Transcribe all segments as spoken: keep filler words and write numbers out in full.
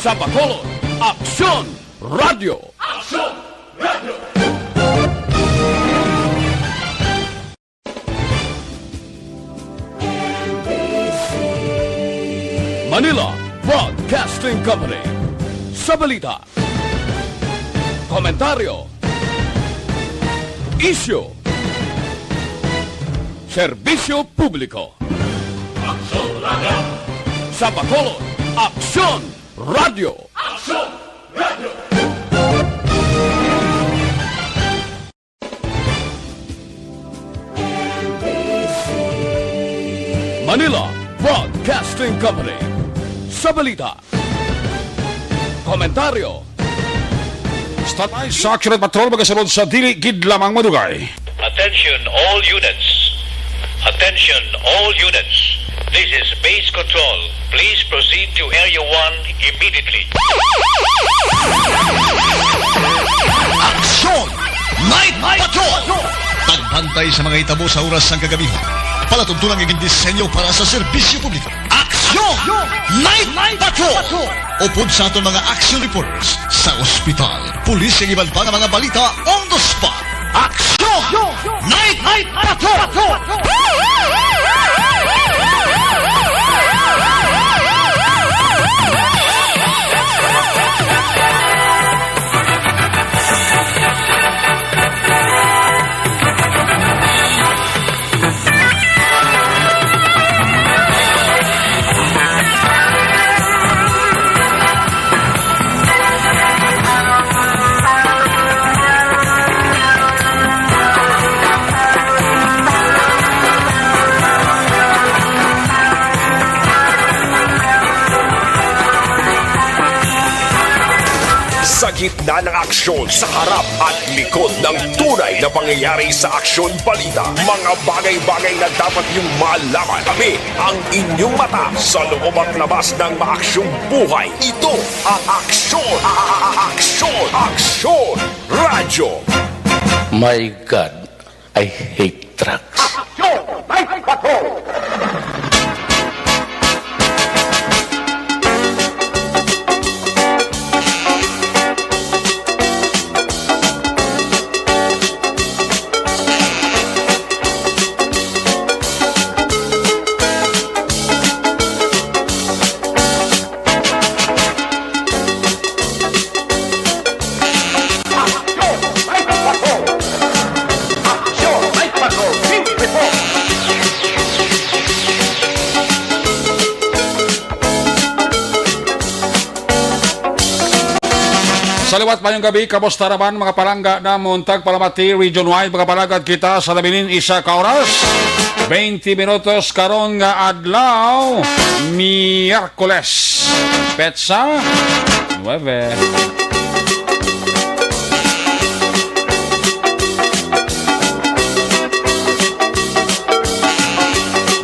Sa Bacolod, Aksyon Radyo. Aksyon Radyo. Manila Broadcasting Company. Sa balita, komentaryo, isyu, serbisyo publiko. Aksyon Radyo. Sa Bacolod, Aksyon Radyo. Aksyon Radyo. Manila Broadcasting Company. Sa balita, komentaryo, Stand by sa Action Night Patrol, magasunod sa dili gid lamang madugay. Attention all units. Attention all units. This is Base Control. Please proceed to Area one immediately. Action! Night Patrol! Pagbantay sa mga hitabo sa oras sang kagabi. Palatuntunan nga gindisenyo para sa serbisyo publiko. Aksyon! Night Patrol! Upod sa aton mga action reporters sa ospital, pulis, kag iban pa nga mga balita on the spot. Aksyon! Night Patrol! Sa gitna ng aksyon, sa harap at likod ng tunay na pangyayari sa aksyon balita, mga bagay-bagay na dapat niyong malaman. Kami ang inyong mata sa loob at labas ng maaksyong buhay. Ito ang Aksyon, a- a- a- Aksyon, Aksyon Radyo. My God, I hate drugs. Aksyon! Night Patrol! Sa liwat, mayong gabi, kamusta naman, mga palangga namon tagpalamati region-wide? Makapalagad kita sa nabilin isa ka oras, twenty minutos karon nga adlaw, Miyerkules, petsa nuebe.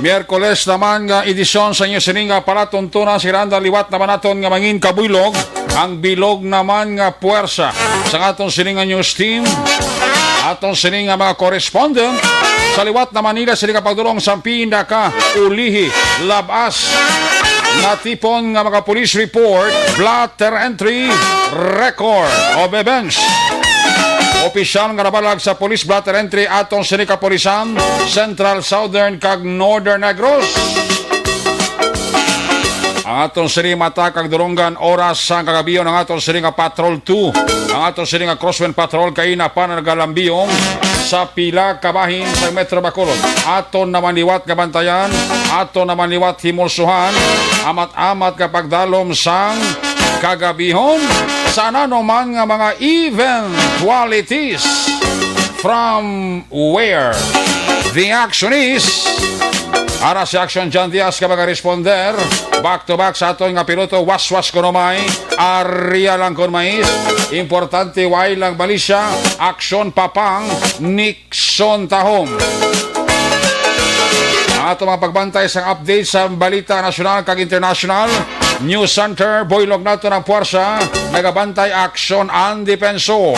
Miyerkules naman nga edisyon sa inyo sini nga palatuntunan, siranda liwat naman naton nga mangin kabuylog. Ang bilog naman nga puwersa sa aton sini nga news team, aton sini nga mga correspondent sa liwat na Manila, sini nga pagdulong sa pinaka ulihi, labas natipon nga mga police report, blotter entry, record of events. Opisyal nga nabalag sa police blotter entry aton sini kapulisan, Central, Southern, kag Northern Negros. Ang aton sini mata kag dulonggan, oras sang kagabion, ang aton sini nga Patrol two, ang aton sini nga Crosswind Patrol, kaina pa nagalambiyong sa pila ka bahin sa Metro Bacolod. Aton naman liwat nga bantayan, aton naman liwat himulsuhan, amat-amat nga pagdalom sang kagabihon sa nanuman nga mga eventualities. From where the action is. Ara si Action John Diaz ka mga responder. Back to back sa aton nga piloto, waswas kuno may, area lang kun mais. Importante, way lang balisya. Action, Papang, Nixon Tahom. Ang ato mga pagbantay sa update sa balita nasyonal kag internasyonal. News Center, buylog nato ng puwersa. Nagabantay, Action, ang Defensor.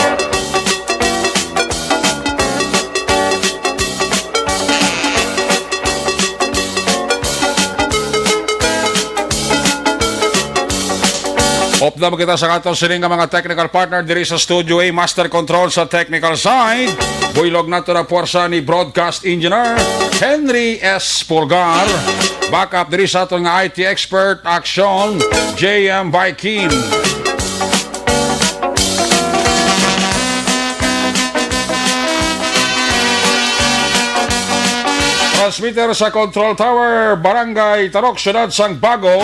Updam kita sa aton sining nga mga technical partner diri sa Studio A, Master Control sa technical side. Buylog nato na puwersa ni Broadcast Engineer Henry S. Pulgar. Backup diri sa aton nga I T expert, Aksyon, J M Viking. Transmitter sa Control Tower, Barangay Tarok, Siyudad sang Bago.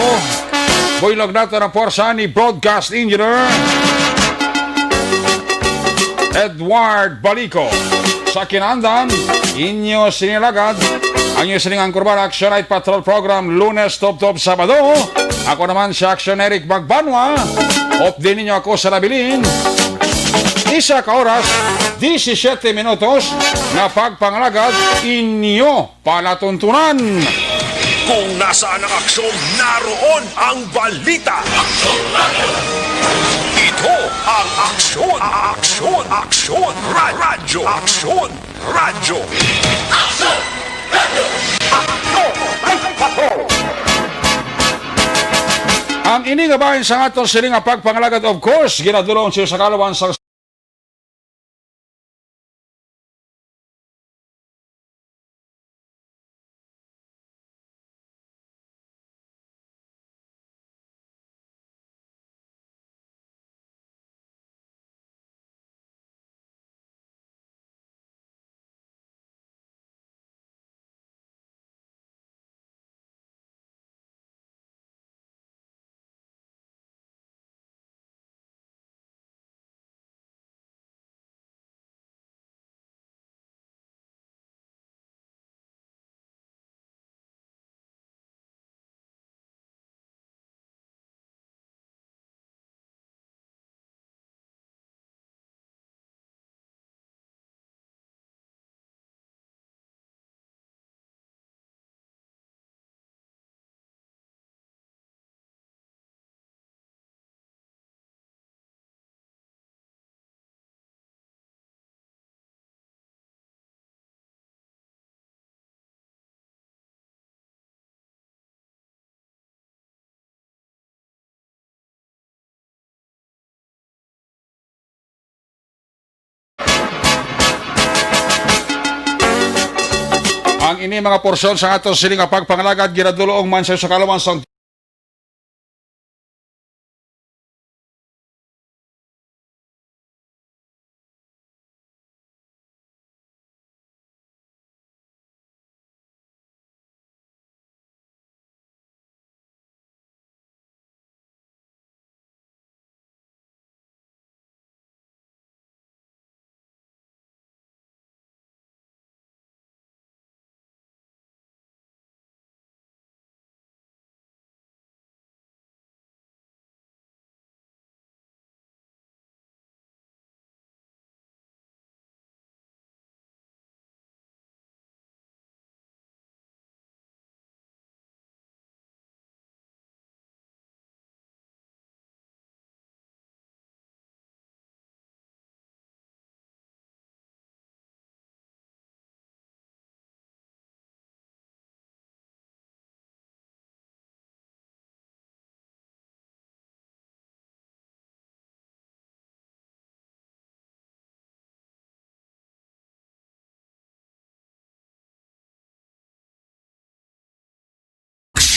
Buylog nato na puwersa ni Broadcast Engineer Edward Balico. Sa kinaandan, inyo sini alagad, ang inyo sining angkorman, Action Night Patrol Program, Lunes tubtob Sabado. Ako naman si Action Eric Magbanwa. Updi ninyo ako sa nabilin. Isa ka oras, disisiete minutos nga pagpangalagad inyo palatuntunan. Kung nasaan ang aksyon, naroon ang balita. Ito ang Aksyon, Aksyon, Aksyon, Ra-, Radyo, Aksyon, Radyo. Aksyon! Radyo! Aksyon! Radyo! Ang ini nga bahin sa aton sini nga pagpangalagad, of course, ginadulong siya sa kalawan sa Ang ini mga porsyon sa aton sini nga pagpangalagad ginaduloong man sa usa ka alawang sang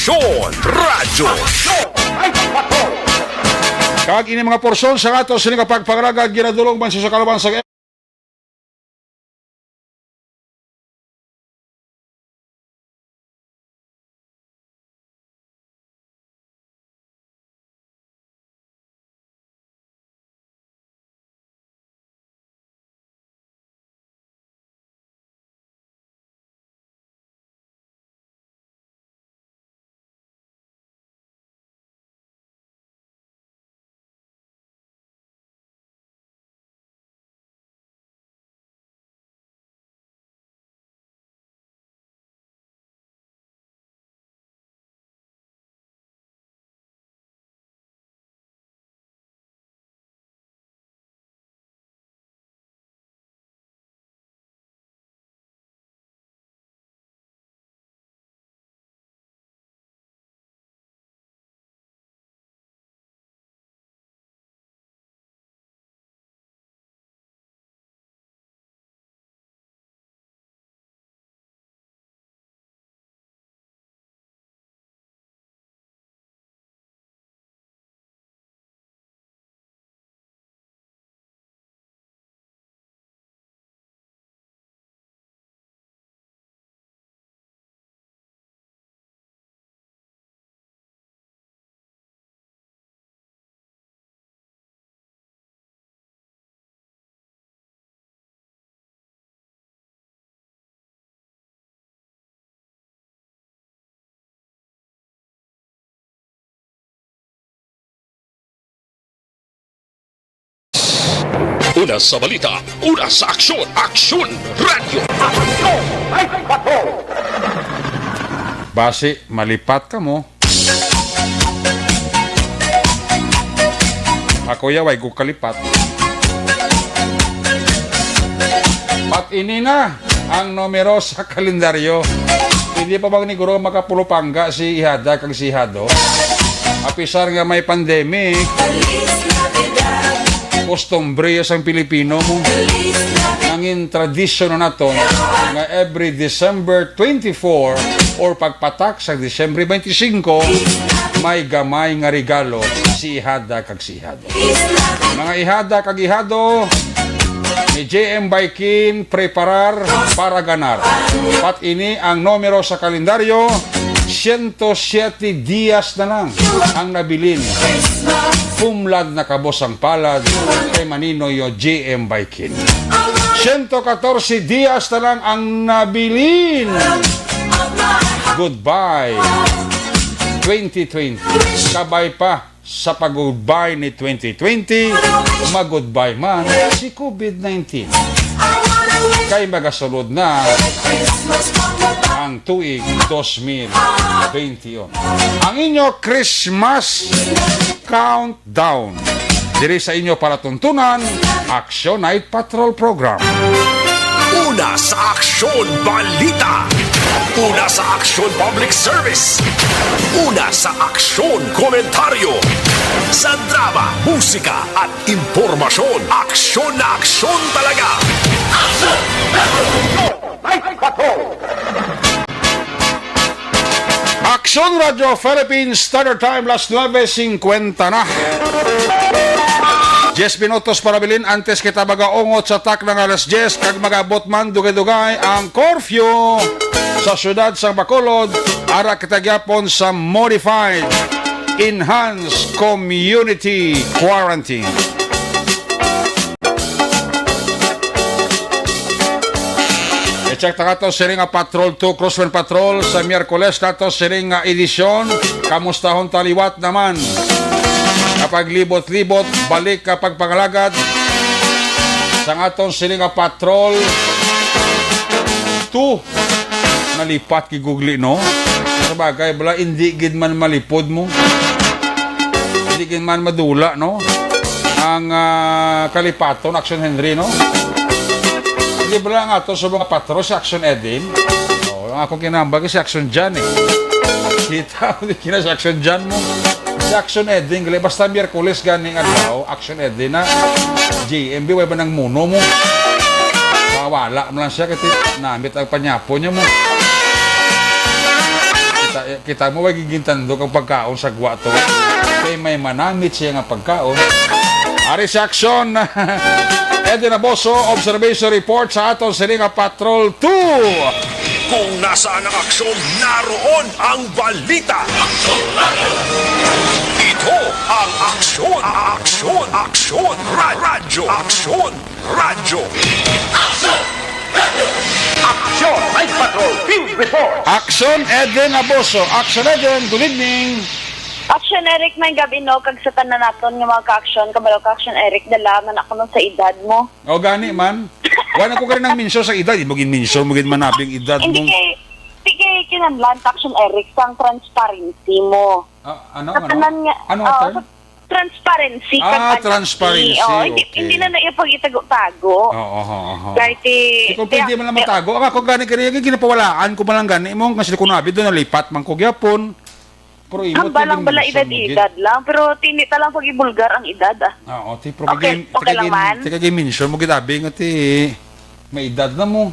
Aksyon Radyo. Kag ini mga porsyon sa ato sini nga pagpangalagad ginadulong man sa usa ka alawang sang Una sa balita, una sa aksyon, Aksyon Radyo. Aksyon Night Patrol! Basi, malipat ka mo. Ako ya, way ko kalipat. Pat ini na ang numero sa kalendaryo. Hindi pa bang niguro makapulupangga si Ihada kag si Ihado? Apisar nga may pandemic, kustumbre sang Pilipino mo. Nangin tradisyon na naton nga every December twenty-four or pagpatak sa Disyembre twenty-five, may gamay nga regalo si Ihada kag si Ihado. Mga Ihada kag Ihado, ni J M Baikin, preparar para ganar. Pat ini ang numero sa kalendaryo, siyento siyete dias na lang ang nabilin. Pumlad na kabos ang palad kay Maninoy J M Baikin. Siyento katorse dias na lang ang nabilin. Goodbye, twenty twenty. Kabay pa sa pag-goodbye ni twenty twenty, mag-goodbye man si covid nineteen. Kay magasulod na ang tuig dos mil twenty-one. Ang inyo Christmas countdown. Diri sa inyo palatuntunan, Aksyon Night Patrol Program. Una sa aksyon, balita. Una sa aksyon, public service. Una sa aksyon, komentaryo. Sa drama, musika, at impormasyon, aksyon na aksyon talaga. Aksyon! Aksyon! Night Patrol! Aksyon Radyo Philippines Standard Time, las nuebe singkwenta na. Diez minutos para bilin antes kita magaungot sa takna nga alas diez, kag magabot man dugay-dugay ang curfew sa siyudad sang Bacolod, ara kita gyapon sa modified enhanced community quarantine. I-check ta kato sini nga Patrol two, Crosswind Patrol, sa Miyerkules nato sini nga edisyon. Kamustahon ta liwat naman. Kapaglibot-libot, balik ka pagpangalagad sa aton sini nga Patrol two. Nalipat gigugli, no? Sa bagay, bala, hindi gid man malipod mo. Hindi gid man madula, no? Ang, ah, kalipaton, Action Henry, no? Hindi bala nga to sa mga patro si Action Edin? Oh, ang akong kinambag si Action Jan, eh. Kita mo, di kina si Action Jan mo. Si Action Edin, gali, basta Miyerkules gani nga adlaw, Action Edin na. G M B, way ba nang muno mo? Mawala mo lang siya, kasi namit ang panyapo niya mo. Kita, kita mo, way gigintandog ang pagkaon sa gwa to. Kay may manamit siya nga pagkaon. Ari sa aksyon, Eddie Naboso, observation report sa aton sini nga Patrol two. Kung nasaan ang aksyon, naroon ang balita. Ito ang Aksyon, Aksyon, Aksyon, Ra-, Radyo, Aksyon, Radyo. Aksyon! Aksyon! Night Patrol Field Report! Aksyon, Eden Aboso. Aksyon, Eden, good evening. Aksyon, Eric, may gabi, no? Kag sa tanan naton nga mga ka-aksyon, kabalo ka, Aksyon, Eric, dala man ako nun sa edad mo. O, gani man. Wala ko ka rin ang mention sa edad. Di mo gin-mention mo gid man abi ang edad Hindi mo. Kay, hindi kay kinahanglan, Aksyon, Eric, sang transparency mo. Ah, ano, Sa ano? tanan nga, Ano, oh, attorney? sa transparency, Ah, kag honesty. transparency, Oh, hindi, okay. hindi na na ipag-itago-tago. Oo, oo, oo. Kahit i-, Di ko pwede kaya, man lang kaya matago. Ang ako gani kaya, yung ginapawalaan ko man lang gani mo, kasi ko nabi doon, nalipat man ko gyapon. Pero imo, Ang balang pwede bala mention mo gid. edad-edad lang, pero tindi ta lang pag-ibulgar ang edad, ah. Ah, oo, ti, pero Okay, gin-, okay ti, lang gin-, man. ti, gin-mention mo gid, abi nga ti, may edad na mo.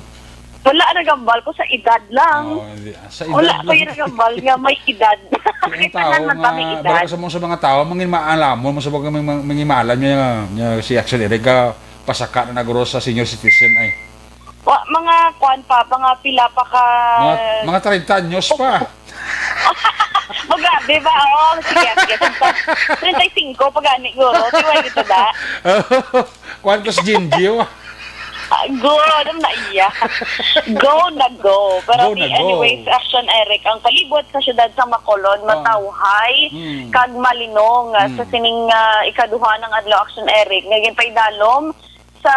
Wala, nagambal ko sa edad lang. Oh, hindi. Sa Wala edad ko lang. yung nagambal nga may edad. Ang Kita tao na man nga, ba may edad? bala sa mga, sa mga tao, mangin maalamon mo sa mga, mga, mga imalan niya, niya si Action Eric, ah, pasaka na nagro sa senior citizen ay. Wa, mga kwan pa, mga pila pa ka Mga, mga treinta anyos pa. Magabi ba? Oo, sige, sige. Treinta y cinco, pag-ani, guro. Tiway dito da. Kwan ko si Jinji, oh. Ah, go, ano na iya? Go na go. Pero Go di, na go. anyways, Action Eric, ang palibot sa siyudad sa Bacolod, Ah. matawhay, Hmm. kag malinong, ah, sa Hmm. sining, ah, ikaduha ng adlaw, Action Eric. Nga ginpaidalom, sa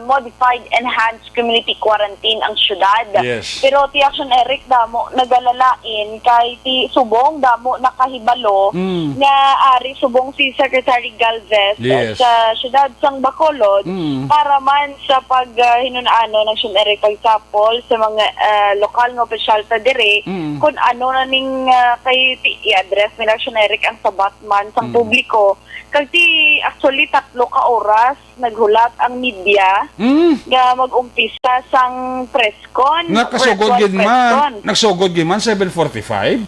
modified enhanced community quarantine ang syudad. Yes. Pero ti Action Eric, damo nagalalain kay ti subong damo nakahibalo Mm. nga ari subong si Secretary Galvez Yes. sa syudad sang Bacolod Mm. para man sa pag, ah, hinunaan, no, ng Action Eric, pagsapol sa mga, ah, lokal nga opisyal ta diri Mm. kung ano na ning, ah, kay ti-, i-address nila, Action Eric, ang sabat man sang Mm. publiko. Kag ti actually tatlo ka oras naghulat ang media Mm. nga mag-umpisa sang press con, Nga kasugod virtual gid press man. con. Nagsugod gid man, seven forty-five?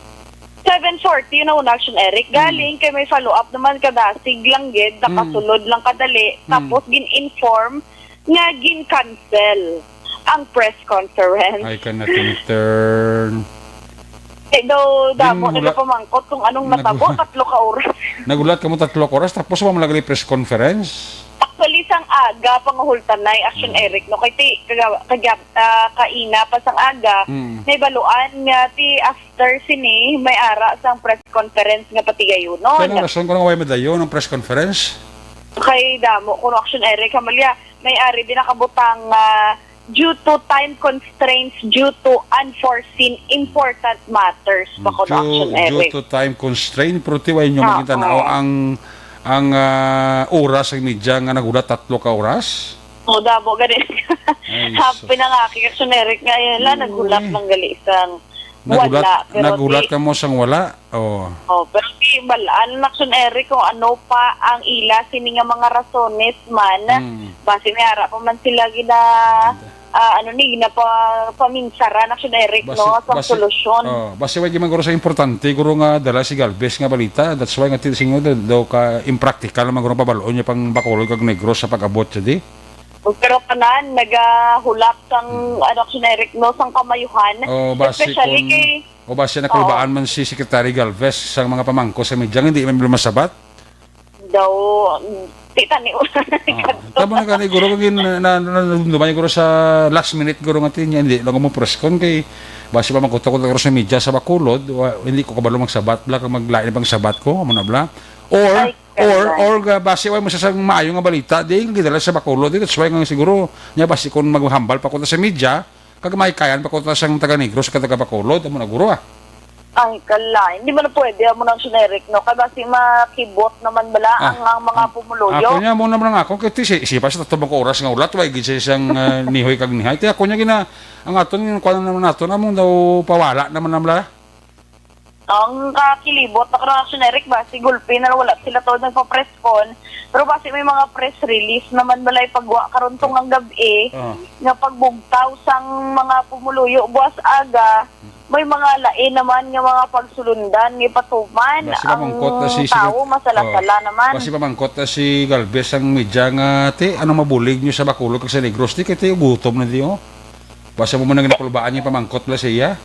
Seven forty na una, Action Eric. Mm. Galing kay may follow-up naman, kadasig lang gid, Mm. nakasulod lang kadali, Mm. tapos gin-inform nga gin-cancel ang press conference. I cannot intern. Eh, daw, damo Din na wala- pamangkot kung anong Nagu- natabo, tatlo ka oras. Nagulat ka mo tatlo ka oras, tapos wa man lang gali press conference? Actually, sang aga, panguhultanay, Action Mm. Eric, no? Kay ti, kaga-, kaga-, ah, kaina pa sang aga, Mm. may baluan nga ti after sini, may ara sang press conference nga patigayunon. Kaya ang rason ko nga way madayon ang press conference? Kay damo, kuno, Action Eric, hamalya, may ari din nakabutang, ah, due to time constraints, due to unforeseen important matters, pa kuno, Action Eric. Due to time constraint, pero ti, way nyo Oo. makita na, o, ang, ang, ah, oras sang media nga nagulat tatlo ka oras? O, damo gani. Ay, Happy sus. na nga, Action Eric, nga, yan lang, Uy. nagulat lang gali sang Nagulat, wala, pero nagulat ti ka mo sang wala? Oh. Oh, pero ti bal-an, Action Eric, kung ano pa ang ila sini nga mga rasones man, Mm. basi may ara pa man sila gina-, ah, ano ni, ginapa-, paminsaran, Action Eric, Basi, no, sa basi, solusyon. oh, basi way gid man guro sa importante, guro nga dala si Galvez nga balita. That's why nga ti-, singo daw, daw ka impractical man guro pabal-on niya pang Bacolod kag Negros sa pag-abot siya di. Pero tanan, nagahulap sang, Mm. ano, Action Eric, no, sang kamayuhan. Oh, basi Especially kung kay O basi nakulbaan Oo. man si Secretary Galvez sang mga pamangkot sa media nga hindi man masabat? Daw, mm, ti tani. Ah, tama na gani, guro, kung gin-, na, na, na, nadumduman guro sa last minute, guro, nga ti niya, hindi lang mo press con kay basi pa magkutok ko sa media sa Bacolod, wa-, hindi ko kabalo magsabat, bla, kag maglain pang sabat ko, amo na, bla. Or, Ay, or, kaya. or, ga-, basi way mo sa, sa maayo nga balita, di, gidala sa Bacolod, that's why nga siguro, niya, basi kung maghambal pa ko sa media, Kag may kayan pa ko ta sang taga Negros, ka taga Bacolod, amo na guro, ah. Ay, kala, hindi man pwede, amo nang generic, no? Kay basi makibot naman bala Ah, ang, ang mga ang, pumuluyo. Ako niya, amo naman ang ako, kay ti, si, si pa sa tatlo ka oras nga ulat, way gid siya siyang, ah, nihoy kag nihay. Ti ako niya gina, ang aton, kuwan naman naton, among daw pawala naman na bala. Ang kakilibot na karon, Action Eric, basi gulpi na wala sila to nagpa-press con, pero basi may mga press release naman balay pagwa karon tong ang gab-i Ah. nga pagbugtaw sang mga pumuluyo buwas aga, may mga lain naman nga mga pagsulundan nga ipatuman Basi ang pamangkot na si, si tawo, masala-sala Oh. naman. Basi pamangkot na si Galvez ang media nga, "Ti, ano mabulig niyo sa Bacolod kag sa Negros? Ti, kay ti, gutom na di, oh." Basi mo man ang nakulbaan niya pamangkot bala siya.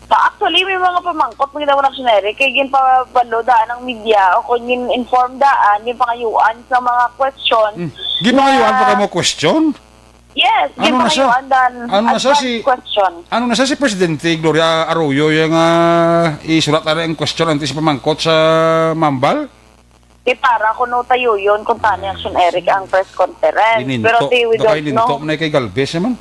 Sa actually, may mga pamangkot nga daw na generic, kay ginpabalo daan ang media, o kung gin-inform daan, ginpangayuan sa mga question Hmm. Ginpangayuan na pa kamo question? Yes, Ano na siya? ginpangayuan daan Ano na siya advance si, question. ano na siya si Presidente Gloria Arroyo yung, ah, isulat na ang question antes si pamangkot sa Mambal? Kay para kuno tayo yun kung paano ni Action Eric ang press conference. Ininto. Pero ti, we Baka don't ininto know. man na kay Galvez naman.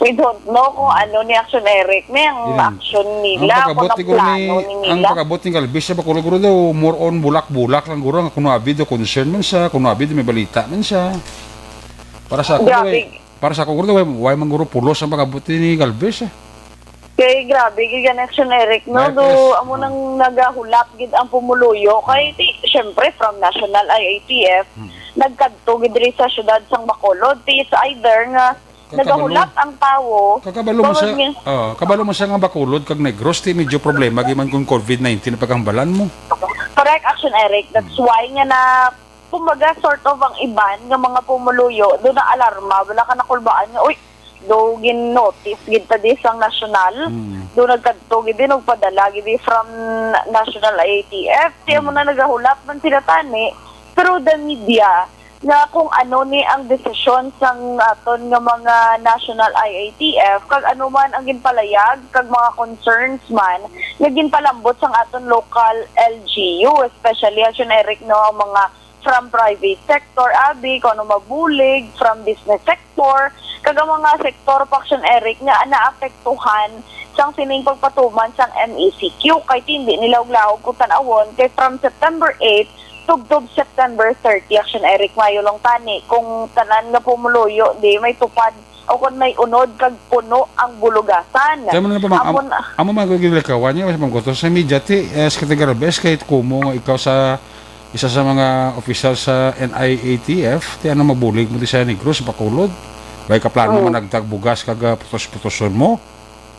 We don't know kung ano ni Action Eric, may ang Ininto. action nila, Ang pag-abot kung ang siguro ni, plano ni ang nila. pag-abot ni Galvez sa Bacolod, guro daw, more on bulak-bulak lang, guro, nga kuno abi daw concern man siya, kuno abi daw may balita man siya. Para sa ako, Grabe. way, para sa ako, guro, way, way man guro pulos ang pag-abot ni Galvez, eh. Kay grabe gid ang Action Eric, no? May Do, press. amo nang nagahulap gid ang pumuluyo. Kay, ti, syempre, from National I A T F, Hmm. nagkadto gid diri sa syudad sang Bacolod. Ti, it's either nga Kakabalo. nagahulap ang tawo, Kakabalo man sa, bawal nga oh, kabalo man sa nga Bacolod kag Negros, ti medyo problema gid man kung covid nineteen ang paghambalan mo. Correct, Action Eric. That's Hmm. why nga na, kumbaga, sort of ang iban nga mga pumuluyo, do na alarma, wala ka nakulbaan nga, "Uy, do gin-notice gid ta di sang nasyonal." Hmm. Do nagkadto gid din, nagpadala gid di from National I A T F. Ti amo Hmm. na nagahulap man sila tani. Pero the media, nga kung ano ni ang desisyon sang aton nga mga National I A T F, kag ano man ang ginpalayag, kag mga concerns man nga ginpalambot sang aton local L G U, especially, Action Eric, no, ang mga from private sector, abi, kung ano mabulig, from business sector, kag ang mga sektor pa, Action Eric, nga naapektuhan sang sining pagpatuman sang M E C Q, kay hindi nila uglaog kung tan-awon, kay from September eight tubtob September thirty, Action Eric, mayo lang tani kung tanan nga pumuluyo di may tupad o kon may unod kag puno ang bulugasan. Kaya mo na pa, Amo am-, na amo man ko ginalikawan niya sa pangkutos sa media, ti, eh, Secretary Garbes, kahit kumo nga ikaw sa isa sa mga opisyal sa N I A T F, ti ano mabulig mo di sa Negros, Bacolod? Way ka plano Mm. managtag bugas kag, ah, putos-putoson mo?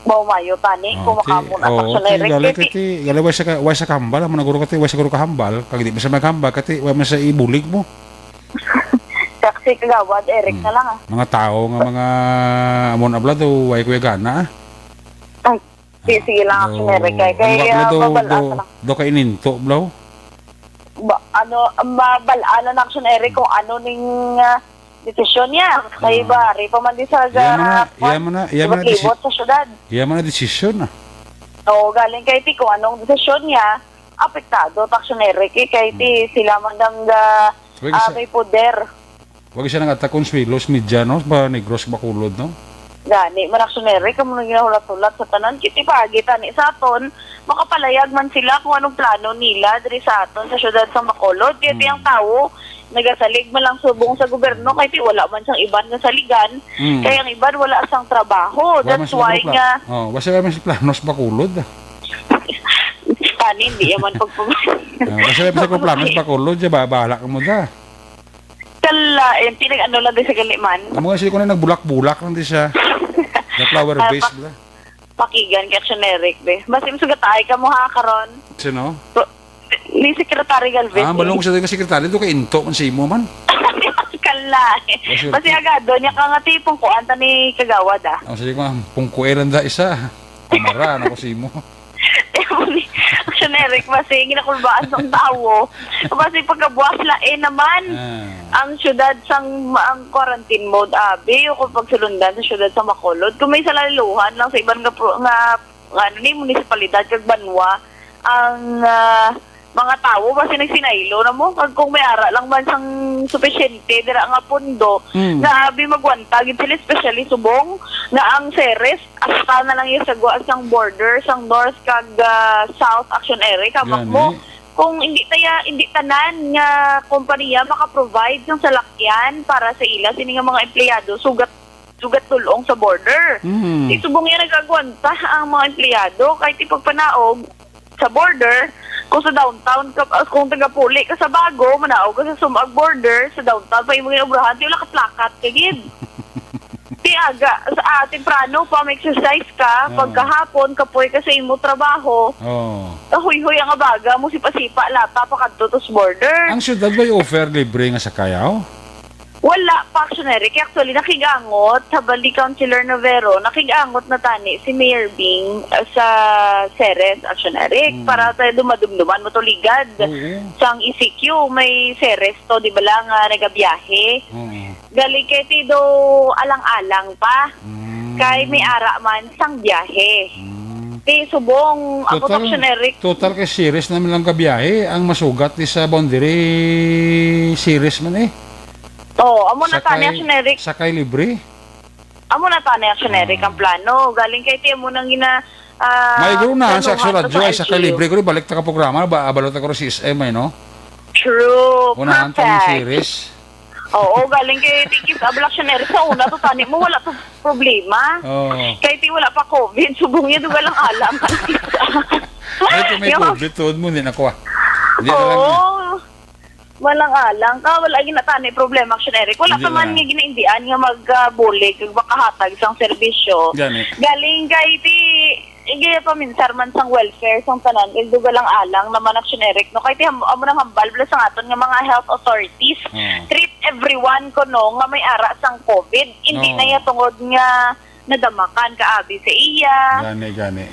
Mao mayo tani, Oh, kung ti, makaamon ang oo, Action ti, Eric, gali kay ka ti, gali, way sa ka, way sa kahambal, amo na guro ka ti, way sa guro kahambal, kag di man sa maghambal, kati, way man sa ibulig mo. Taxi kagawad, Eric Hmm. na lang, ah. Mga tao nga mga amon abla daw, way kuya gana, ah. Ay, sige, sige lang, Action Eric, kay, kay, ano ba, ah, bro, do, mabal-an do, lang. Do ka ininto, bro? Ba, ano, mabal-an na, Action Eric, kung ano ning, ah, desisyon niya. Kay Ah. bari pa man di sa Iya man na, ga-, iya man na, iya man na libot-libot desi-, sa syudad. Iya man na desisyon, ah. Oo, galing kay ti kung anong desisyon niya, apektado, Action Eric, eh, kay ti Hmm. sila man ang, ah, Wag ah, sa may poder. Wag siya nang atak kung swilos, media, no? Ba Negros, Bacolod, no? Gani, man, Action Eric, kamo nang ginahulat-hulat sa tanan. Kiti paagi tani sa aton, makapalayag man sila kung anong plano nila diri sa aton sa siyudad sa Bacolod. Kaya Mm. tiyang tawo, nagasalig man lang subong sa gobyerno, kay ti wala man siyang iban nga saligan, Mm. kay ang iban wala sang trabaho. Wala man That's sila why pla-, nga oh, wala sila man sa plano sa Bacolod, ah. Tani, hindi yaman pagpag- Ah, wala sila man sa plano sa Bacolod, di ba? Bahala ka mo da. Kalain, pinag-ano lang din sa gali man. Amo nga sila ko na nagbulak-bulak lang di siya. The flower Ah, base, pak-, bala. Pakigan kay Action Eric, be. Basta yung sugatay ka mo, ha, karon. Sino? Ni Secretary Galvez, Ah, eh. Balong ko sa secretary, do ka into man sa imo man. Kala, eh. Oh, sure. Basta agad, doon niya ka nga tipong kuan ta ni Kagawad, ah. Oh, sige ko, pungkuelan da isa. Kumara, na ko sa imo. Action Eric, basta yung ginakulbaan ng tawo. Basta yung pagkabuas lain naman. Ah. Ang syudad sang, ang quarantine mode, abi, o kung pagsulundan sa syudad sa Bacolod. Kung may salaluhan lang sa iban nga pro-, nga, nga, ano ni, munisipalidad kag banwa, ang, ah, mga tawo, basta nagsinaylo na mo, kag kung may ara lang man sang supisyente, dira nga pundo, Mm. nga abi magwanta, gid sila, especially subong, nga ang Ceres, hasta na lang yung sagwa sang border, sang north kag, ah, south, Action Eric, kamak Gani. mo, kung hindi taya, hindi tanan nga kompanya maka-provide sang salakyan para sa ila, sini nga mga empleyado, sugat, sugat tulong sa border. Mhm. Di subong yan nagagwanta ang mga empleyado, kahit ipagpanaog sa border, kung sa downtown ka, ah, kung taga-Puli ka sa Bago, manaog ka sa Sumag border, sa downtown pa imo ginaobrahan, di wala ka plakat ka gid. Ti aga, sa, ah, temprano pa, mag-exercise ka, Oo. pagkahapon, kapoy ka sa imo trabaho. Oo. Kahuyhoy ang abaga mo, sipa-sipa, lata pa kadto to sa border. Ang syudad ba'y offer libre nga sakay, aw? Wala pa, Action Eric. Actually, nakigangot, sa bali Councilor Novero, nakigangot na tani si Mayor Bing, ah, sa Ceres, Action Eric, Mm. para tayo dumadumduman mo to ligad. Oo. Sang E C Q, may Ceres to, di ba lang, nga nagabiyahe? Oo. Galing kay ti do alang-alang pa. Mm. Kay may ara man sang biyahe. Mm. Ti subong, ako Total, Action Eric. Total kay Ceres naman lang kabiyahe ang masugat di sa boundary Ceres man eh. Oo, amo na tani, Action Eric. Sakay libre? Amo na tani, Action Eric, Ah. ang plano. Galing kay ti amo nang gina-, ah, May guru na sa planuhan Action to Radio, sa ay, sakay L G U. Libre ko, balik ta ka programa, ba, abalo ta ko si S M ay, no? True. Unahan ta yung Perfect. Series. Oo, galing kay Tikis Ablaction Eric sa una to tani mo, wala to problema. Oo. Kay ti wala pa COVID, subong niya, duga lang alam. Ay, kung may Yung COVID, tuod mo, hindi na ko, ah. Hindi na lang, Oo. ah. Walang alang ka, wala ginatani problema, Action Eric. Wala Hindi pa man lang. nga ginaindian nga mag, ah, bulig, kag makahatag sang serbisyo. Gani. Galing kay ti, igaya paminsar man sang welfare, sang tanan, kay duga lang alang naman, Action Eric, no? Kay ti ham-, amo nang hambal, bala sang aton nga mga health authorities. Oo. Treat everyone, kuno, nga may ara sang COVID. Hindi Oo. na iya tungod nga nadamakan ka abi sa iya. Gani, gani.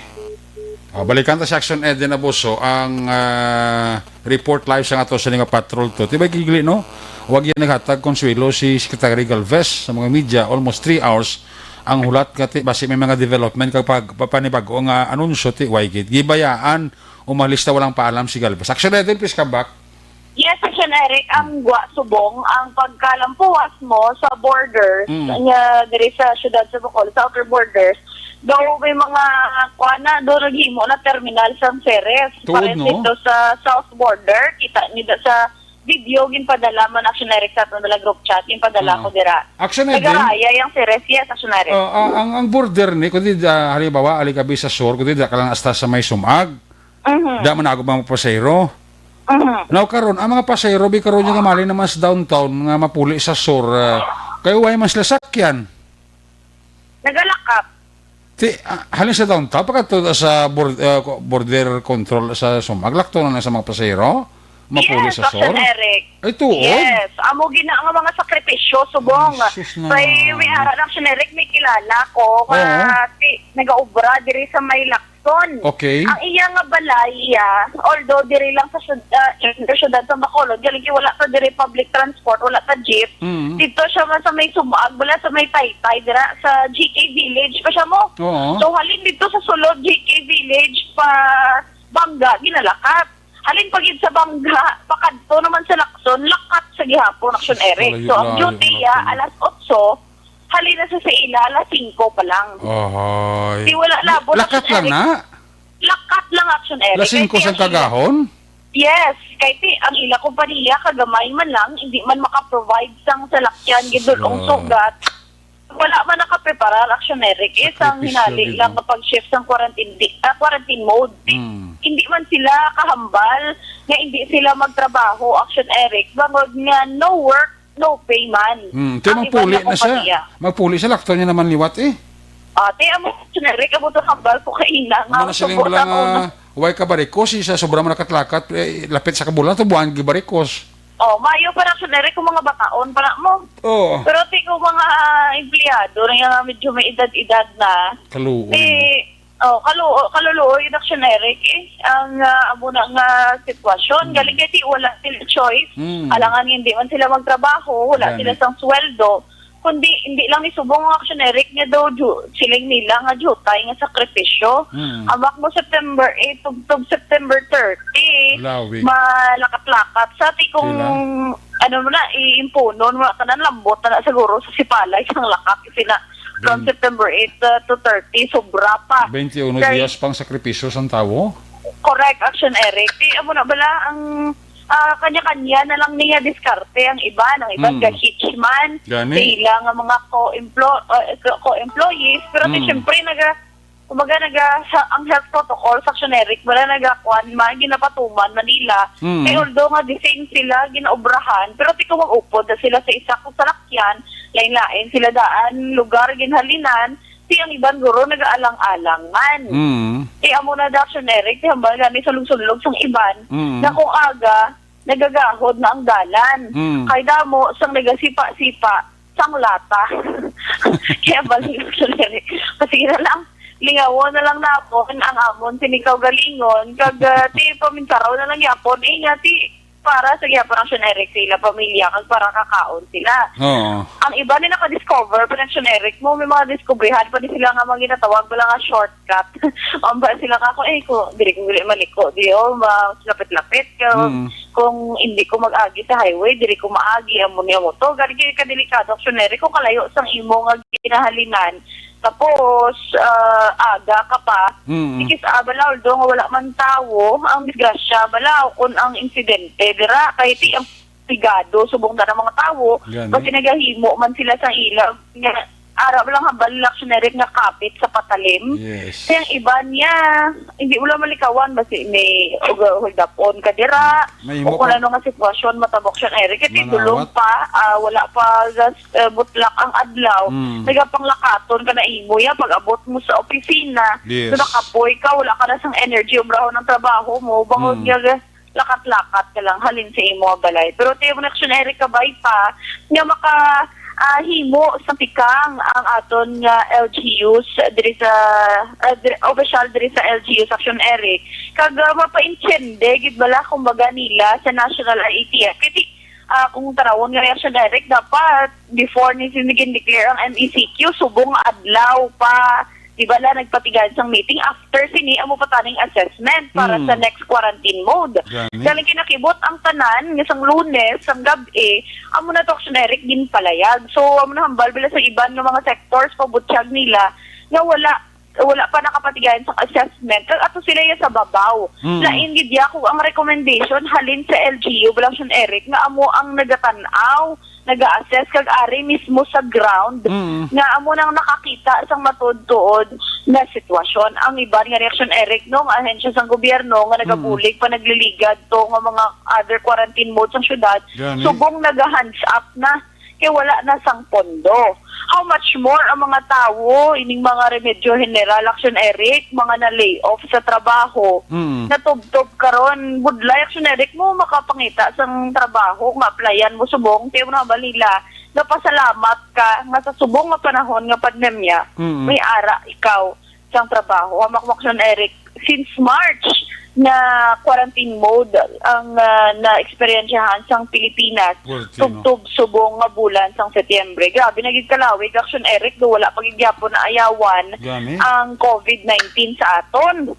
Ah, balikan ta si Action Eden Abuso ang, ah, report live sa ato sa nga patrol to. Tibay kigli, no? Wag yan naghatag konsuelo si Secretary Galvez sa mga media almost three hours ang hulat nga ti-, basi may mga development kag pag-, pa-, panibago nga anunsyo ti way gid. Gibayaan, umalis na walang paalam si Galvez. Action Eden, please come back. Yes, Action Eric, ang gwa subong, ang pagkalampuwas mo sa borders Mm. nga diri sa siyudad sa Bacolod, sa outer borders, daw may mga, kuwan na, daw naghimo na terminal sang Ceres. Tuod, Pares no? Dito sa south border, kita niyo da sa video, ginpadala man, Action Eric, sa aton nila group chat, ginpadala Oo. ko dira. Action Eden? Nagaraya yung Ceres, yes, Action Eric. Oh, ah, ang, ang border ni, kundi, ah, halimbawa, ali ka bi sa sur, kundi da ka lang hasta sa may sumag. Mhm. Da man ako mga pasahero. Mhm. Now, karon, ang mga pasahero, bi karon yung mali naman sa downtown nga mapuli sa sur, ah, kayo way man sila sakyan. Nagalakap. Ti, ah, halin sa downtown, pagkadto sa bor-, ah, ko-, border control sa sumag, lakto na lang sa mga pasahero? Mapuli Yes, sa Action sur? Eric. Ay, tuod? Yes. Amo gina nga mga sakripisyo, subong. Ay, sus na. Kay may ara lang, Action Eric, may kilala ko nga Oo. ti, nagaobra diri sa may Lacson. Okay. Ang iya nga balay, iya, although diri lang sa syud-, ah, sa syudad sa Bacolod, galing kay wala ta diri public transport, wala ta jeep. Mm. Dito siya man sa may Sumaag, wala sa may Taytay, dira sa G K Village pa siya mo. Oo. So, halin dito sa sulod G K Village pa Bangga, ginalakat. Halin pa gid sa Bangga, pakadto naman sa Lacson, lakat sa gihapon, Action Eric. So, ang Kalayo-layo duty, na ah, ako. alas otso, halin na sa, sa ila, alas singko pa lang. Ahay. Di wala labot, Lakat Action lang Eric. na? Lakat lang, Action Eric. Alas singko Kay sang ang ila kagahon? Yes, kay ti, ang ila kompanya, kagamay man lang, hindi man makaprovide sang salakyan, gidulong Ah. sugat. Wala man nakapreparar, Action Eric. Isang Sakripisyo hinali gid, lang no? kapag shift sang quarantine, di, ah, quarantine mode. Di, Mm. hindi man sila kahambal nga hindi sila magtrabaho, Action Eric. Bangod nga no work, no pay man. Hmm, ti Ang iban magpuli nga na siya. kompanya. Magpuli siya, lakto niya naman liwat eh. Ah, ti, amo, Action Eric, amo to hambal ko kaina nga Amo na siling subo bala sa nga, una. Way ka barikos, isa sobra man nakatlakat, eh, lapit sa kabulan, to buwan, gibarikos. Oh, mayo pa na, Action Eric, kung mga bataon pa na mo. Oo. Pero ti ko mga, ah, empleyado na nga medyo may edad-edad na. Kaluoy, Ti, no? oh, kalu-, kaluluoy, Action Eric, eh. Ang, ah, amo na nga sitwasyon. Hmm. Galing kay ti wala sila choice. Hmm. Alangan hindi man sila magtrabaho, wala Gani. sila sang sweldo. Kundi, hindi lang ni subong ang Action Eric nga daw ju-, siling nila nga jutay nga sakripisyo. Hmm. Amak mo September eight, tubtob September thirty, Lawig. malakat-lakat. Sa ti kung, Sila? ano mo na, iimpunon mo na tanan, lambot na, na siguro sa sipalay sang lakat. Kasi na, from Ben- September eight, uh, to thirty, sobra pa. Twenty-one Kay dias pang sakripisyo sang tawo? Correct, Action Eric. Ti, amo na bala ang, ah, kanya-kanya na lang niya diskarte ang iban. Ang iban Mm. ga-hitch man, Gani. sa ila nga mga co-emplo-, ah, co-, co-employees. Pero ti, Mm. siyempre, naga-, kumbaga, naga-, sa, ang health protocol sa Action Eric, wala nagakuan man, ginapatuman man nila. Mm. Kay although nga the same sila, ginaobrahan, pero ti kung mag-upod na sila sa isa ka salakyan, lain-lain sila daan, lugar, ginhalinan, ti ang iban guro nagaalang-alang man. Mm. Ti amo na da, Action Eric, ti hambal gani sulog-sulog sang iban, Mm. na kung aga, nagagahod na ang dalan. Mm. Kay damo sang nagasipa-sipa sang lata. Kaya balik, Action Eric. Kasi na lang, lingawon na lang napon ang amon sini kaugalingon, kag, ah, ti pamintaraw na lang yapon, eh, nga ti para sa gihapon, Action Eric, sa ila pamilya, kag para kakaon sila. Oo. Ang iba ni naka-discover pa, Action Eric, mo, may mga diskubrihan pa ni sila nga mga ginatawag bala nga shortcut. Amba sila nga, kung, eh, kung diri ko dili maliko, di, oh, mas lapit-lapit. Kung, Mm. kung hindi ko mag-agi sa highway, diri ko maagi, amo niya mo to. Gani kay kadelikado, Action Eric, kung kalayo sang imo nga ginahalinan, tapos, ah, aga ka pa, Mm. Because, ah, bala, although nga wala man tawo, ang disgrasya, bala, o kun ang insidente, dira, kay ti ang pigado, subong na ng mga tawo, Gani. Kasi nagahimo man sila sa ilag, nga, ara, bala, nga bala, Action Eric nga kapit sa patalim. Yes. Kaya ang iba niya, hindi mo lang malikawan, basi may ug-, hold up on ka dira, May o himo kung pa. ano nga sitwasyon, matabok siya, Eric, kasi Manawat. dulong pa, ah, wala pa, gas-, eh, butlak ang adlaw, Mm. nagapanglakaton ka na imo ya pag-abot mo sa opisina. Yes. So, nakapoy ka, wala ka na sang energy, umrahon ang trabaho mo, bangod Mm. nga lakat-lakat ka lang halin sa imo balay. Pero ti mo na, Action Eric, kabay pa nga maka, ah, himo sa tikang ang aton nga L G Us diri sa, ah, diri, official diri sa L G Us, Action Eric. Kag, ah, mapaintindi gid bala, kumbaga, nila sa National I A T F. Kay ti, ah, kung tarawon nga reaksyon, Eric, dapat before ni gin-declare ang M E C Q, subong nga adlaw pa, di ba la, nagpatigayon sang meeting after sini amo pa taning assessment para Mm. sa next quarantine mode. Gani. Galing kinakibot ang tanan nga sang Lunes, sang gab-i, amo na to, Action Eric, ginpalayag. So, amo na hambal bila sa iban nga mga sectors, pabutyag nila nga wala wala pa nakapatigayon sa assessment. Kag ato sila ya sa babaw. Mm. Lain gid ya kung ang recommendation halin sa L G U, bala, Action Eric, nga amo ang nagatan-aw, naga-assess, kag ari mismo sa ground, Mm. nga amo nang nakakita sang matuod-tuod nga sitwasyon. Ang iban nga, Action Eric, no, nga ahensya sang gobyerno nga nagabulig pa, nagliligad to nga mga other quarantine mode sang syudad, Gani. subong naga-hands up na, kay wala na sang pondo. How much more ang mga tawo, ining mga Remedyo General, Action Eric, mga na-lay off sa trabaho, Mm. natubtob karon, budlay, Action Eric, mo makapangita sang trabaho, ma-applyan mo subong, kay mo na balila, napasalamat ka nga sa subong nga panahon nga pandemya, Mm. may ara ikaw sang trabaho. Hamak mo, Action Eric, since March na quarantine mode ang, ah, na-eksperyensyahan sang Pilipinas. Pwerte, no? Tubtob subong nga bulan sang Setyembre. Grabe na gid kalawig, Action Eric, do wala pa gid gyapon naayawan Gani. ang COVID nineteen sa aton.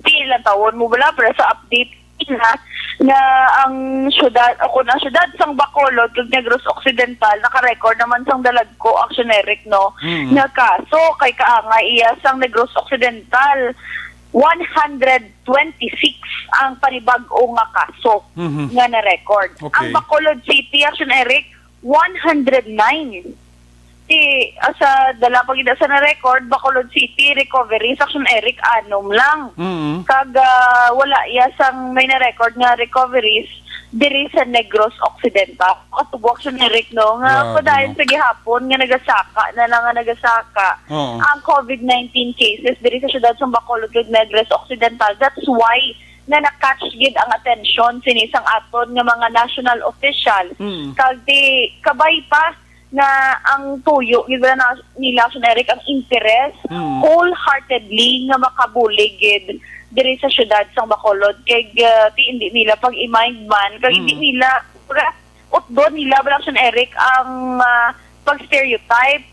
Pila tawon mo bala, pero sa update na nga ang syudad, o kung ang syudad sang Bacolod kag Negros Occidental naka-record naman sang dalagko, Action Eric, no, Mm. nga kaso, kay kaangay iya sang Negros Occidental, one hundred twenty-six ang panibag-o nga kaso Mhm. nga na-record. Okay. Ang Bacolod City, Action Eric, one hundred nine. Ti, ah, sa dala pa gid sa na-record, Bacolod City, recovery, Action Eric, anom lang. Mm. Kag, ah, wala iya sang may na-record nga recoveries diri sa Negros Occidental. Katubo, Action Eric, no, nga Grabe, padayon no? sa gihapon nga nagasaka na lang nga nagasaka Oo. ang COVID nineteen cases diri sa syudad sa Bacolod kag Negros Occidental. That's why nga na-catch gid ang atensyon sini sang aton nga mga national official. Mm. Kag di kabay pa nga ang tuyo gid na nila, Action Eric, ang interes Mm. wholeheartedly nga makabulig gid diri sa syudad sang Bacolod, kay, ah, ti hindi nila pag-i-mind man, kag hindi Mm. nila, kumbaga, utdon nila, bala, Action Eric, ang, ah, pag-stereotype,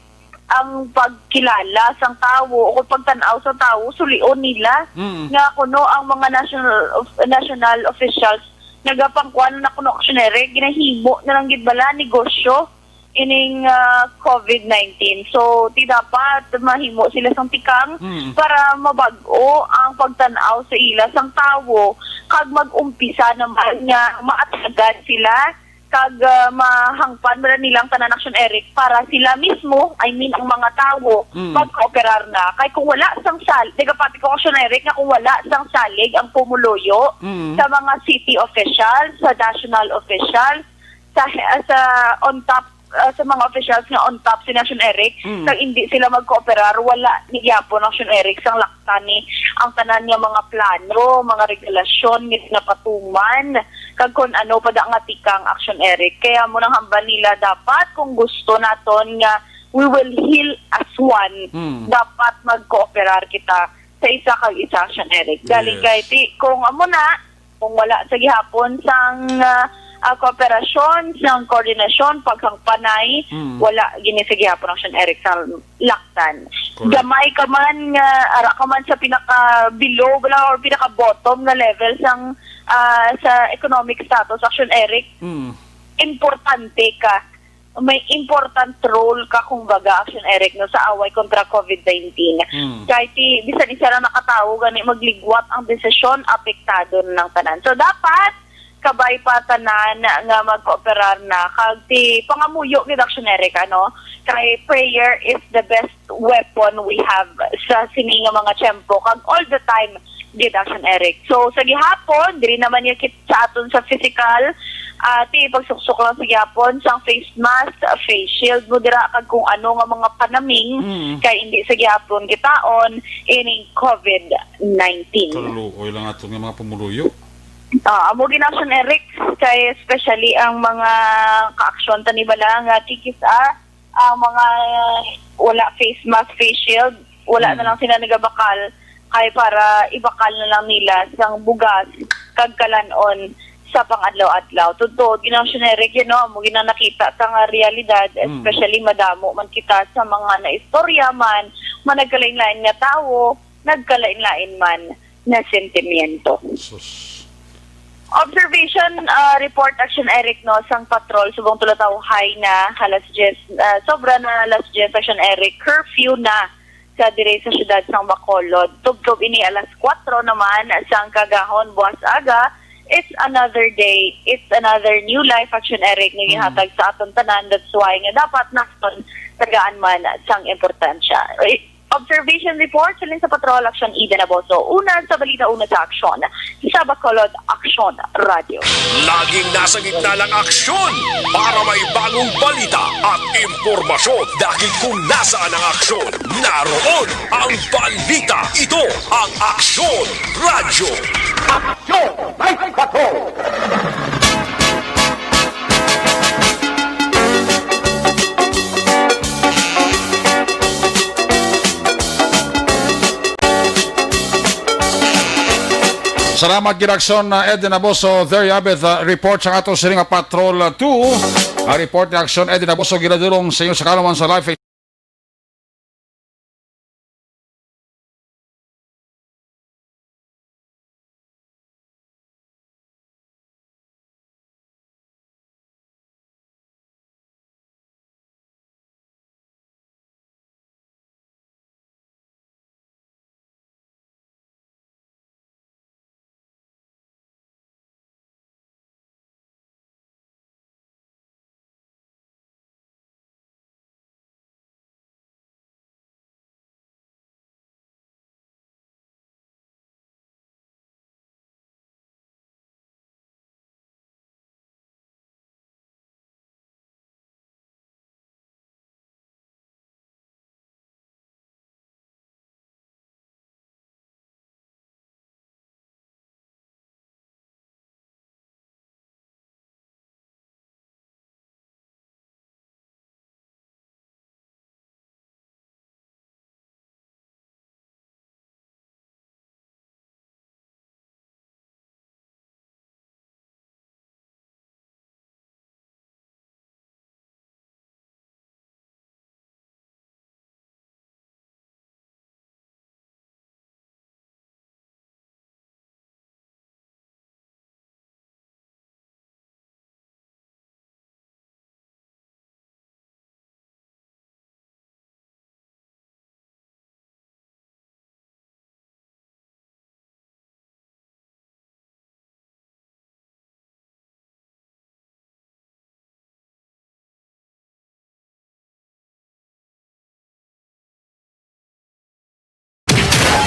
ang pagkilala sang tawo o pagtan-aw sa tawo, sulion nila Mm. nga kuno ang mga national of, national officials nagapangkuan na kuno, Action Eric, ginahimo na lang gid bala negosyo ining, ah, COVID nineteen. So, ti dapat mahimo sila sang tikang Mm. para mabag-o ang pagtan-aw sa ila sang tawo kag mag-umpisa naman nga maatagan sila kag, ah, mahangpan man nilang tanan, Action Eric, para sila mismo, I mean, ang mga tawo, Mm. magkooperar na. Kay kung wala sang sal-, nagapati ko, Action Eric, nga kung wala sang salig ang pumuluyo Mm. sa mga city officials, sa national officials, sa, sa on top, ah, sa mga officials nga on top si Action Eric, Mm. kag hindi sila magkooperar, wala ni gyapon, Action Eric, sang laktan ni ang tanan nga mga plano, mga regulasyon nga napatuman, kag kun ano pa da nga tikang, Action Eric. Kaya mo nang hambal nila, dapat kung gusto naton nga we will heal as one, Mm. dapat magkooperar kita sa isa kag isa, Action Eric. Galing Yes. kay ti, kung amo na, kung wala sa gihapon sang, ah, ah, kooperasyon, sang koordinasyon, paghangpanay, Mm. wala gini sa gihapon, Action Eric, sang laktan. Correct. Gamay ka man nga, ara ka man sa pinaka below bala or pinaka bottom nga level sang, ah, sa economic status, Action Eric, Mm. importante ka. May important role ka, kumbaga, Action Eric, no, sa away kontra COVID nineteen. Mm. Kay ti, bisan isa lang nakatawo gani magligwat ang desisyon, apektado na ang tanan. So, dapat kabay pa tanan nga magkooperar na. Kag ti, pangamuyo gid, Action Eric, ano? Kay prayer is the best weapon we have sa sini nga mga tiyempo. Kag all the time, gid, Action Eric. So, sa gihapon, diri naman niya kit sa aton sa physical, ah, ti, pagsuksok lang sa gihapon, sang face mask, face shield mo dira, kag kung ano nga mga panaming, Mm. kay hindi sa gihapon kitaon ining COVID nineteen. Kaluoy lang ato nga mga pumuluyo. Ah, amo gid, Action Eric, kay especially ang mga kaaksyon tani bala nga kikis-a, ang mga wala face mask, face shield, wala Mm. na lang sila nagabakal, kay para ibakal na lang nila sang bugas kag kalan-on sa pang-adlaw-adlaw. Totoo, gid, Action Eric, you know, amo gid ang nakita ta nga realidad, Mm. especially madamo man kita sa mga naistorya man man nagkalain-lain nga tawo, nagkalain-lain man nga sentimiento. Sus. Observation, ah, report, Action Eric, no, sang patrol subong tulo tawo high na alas diyes, ah, sobra na alas diyes, Action Eric, curfew na sa dire sa siyudad sang Bacolod. Tubtob ini alas kuwatro naman sang kagahon, buwas aga. It's another day, it's another new life, Action Eric, nga Mm. gihatag sa aton tanan. That's why nga dapat naton tagaan man sang importansya. Observation report, siling sa Patrol, Action Eden Aboso. Una sa balita, una sa aksyon. Sa Bacolod, Action Radio. Laging nasa gitna ng aksyon para may bagong balita at impormasyon. Dahil kung nasaan ang aksyon, naroon ang balita. Ito ang Aksyon Radio. Aksyon! May Patrol! Salamat gid, Aksyon, uh, Eden Aboso. There you have it, uh, report sang ato sini nga Patrol, uh, two. Ang report ni Aksyon Eden Aboso ginadulong sa inyo sa kaalaman sa live.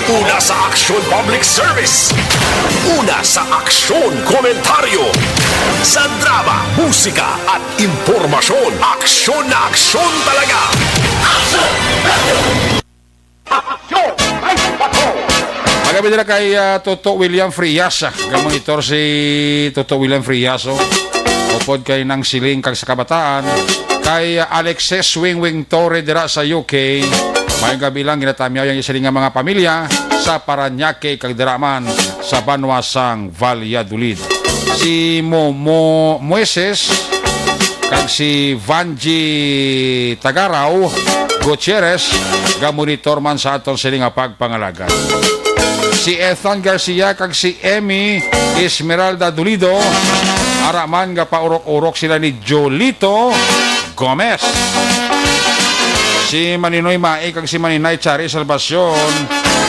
Una sa aksyon, public service. Una sa aksyon, komentaryo. Sa drama, musika, at impormasyon, aksyon na aksyon talaga. Aksyon! Aksyon! Ay, aksyon! Magabi nila kay, ah, Toto William Frias, ah. Gamonitor si Toto William Frias, oh. Upod kay Nang Siling kag sa kabataan, kay, ah, Alexis Wingwing Torre dira sa U K. Maayong gabi lang, ginatamyaw ang isa nga mga pamilya sa Parañaque kag dira man sa banwa sang Valladolid. Si Momo Moises kag si Vanji Tagaraw Gutierrez gamonitor man sa aton sini nga pagpangalagad. Si Ethan Garcia kag si Emmy Esmeralda Dolido, ara man gapaurok-urok sila ni Jolito Gomez. Si Maninoy Mai kag si Maninay Chari Salvacion,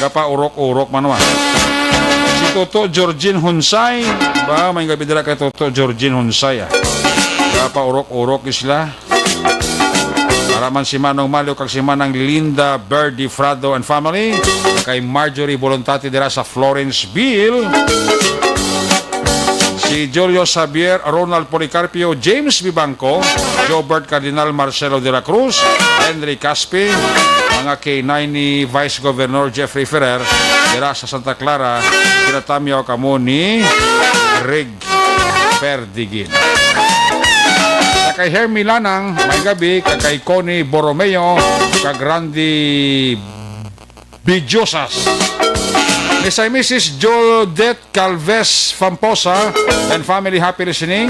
gapaurok-urok man wa. Si Toto Georgine Hunsay, ba, may gabi dira kay Toto Georgine Hunsay, ah. Gapaurok-urok sila. Para man si Manong Malio kag si Manang Linda Birdie Frado and family, kay Marjorie Volontate dira sa Florenceville. Si Julio Xavier, Ronald Policarpio, James Vivanco, Jobert Cardinal Marcelo de la Cruz, Henry Caspi, mga K nine ni Vice Governor Jeffrey Ferrer, dira sa Santa Clara, ginatamyaw kamo ni Rig Perdigin. Sa kay Hermie Lanang, may gabi, kag kay Connie Borromeo, kag Randy Bidiosas. Mister and Missus Jodette Calves Famposa and family, happy listening.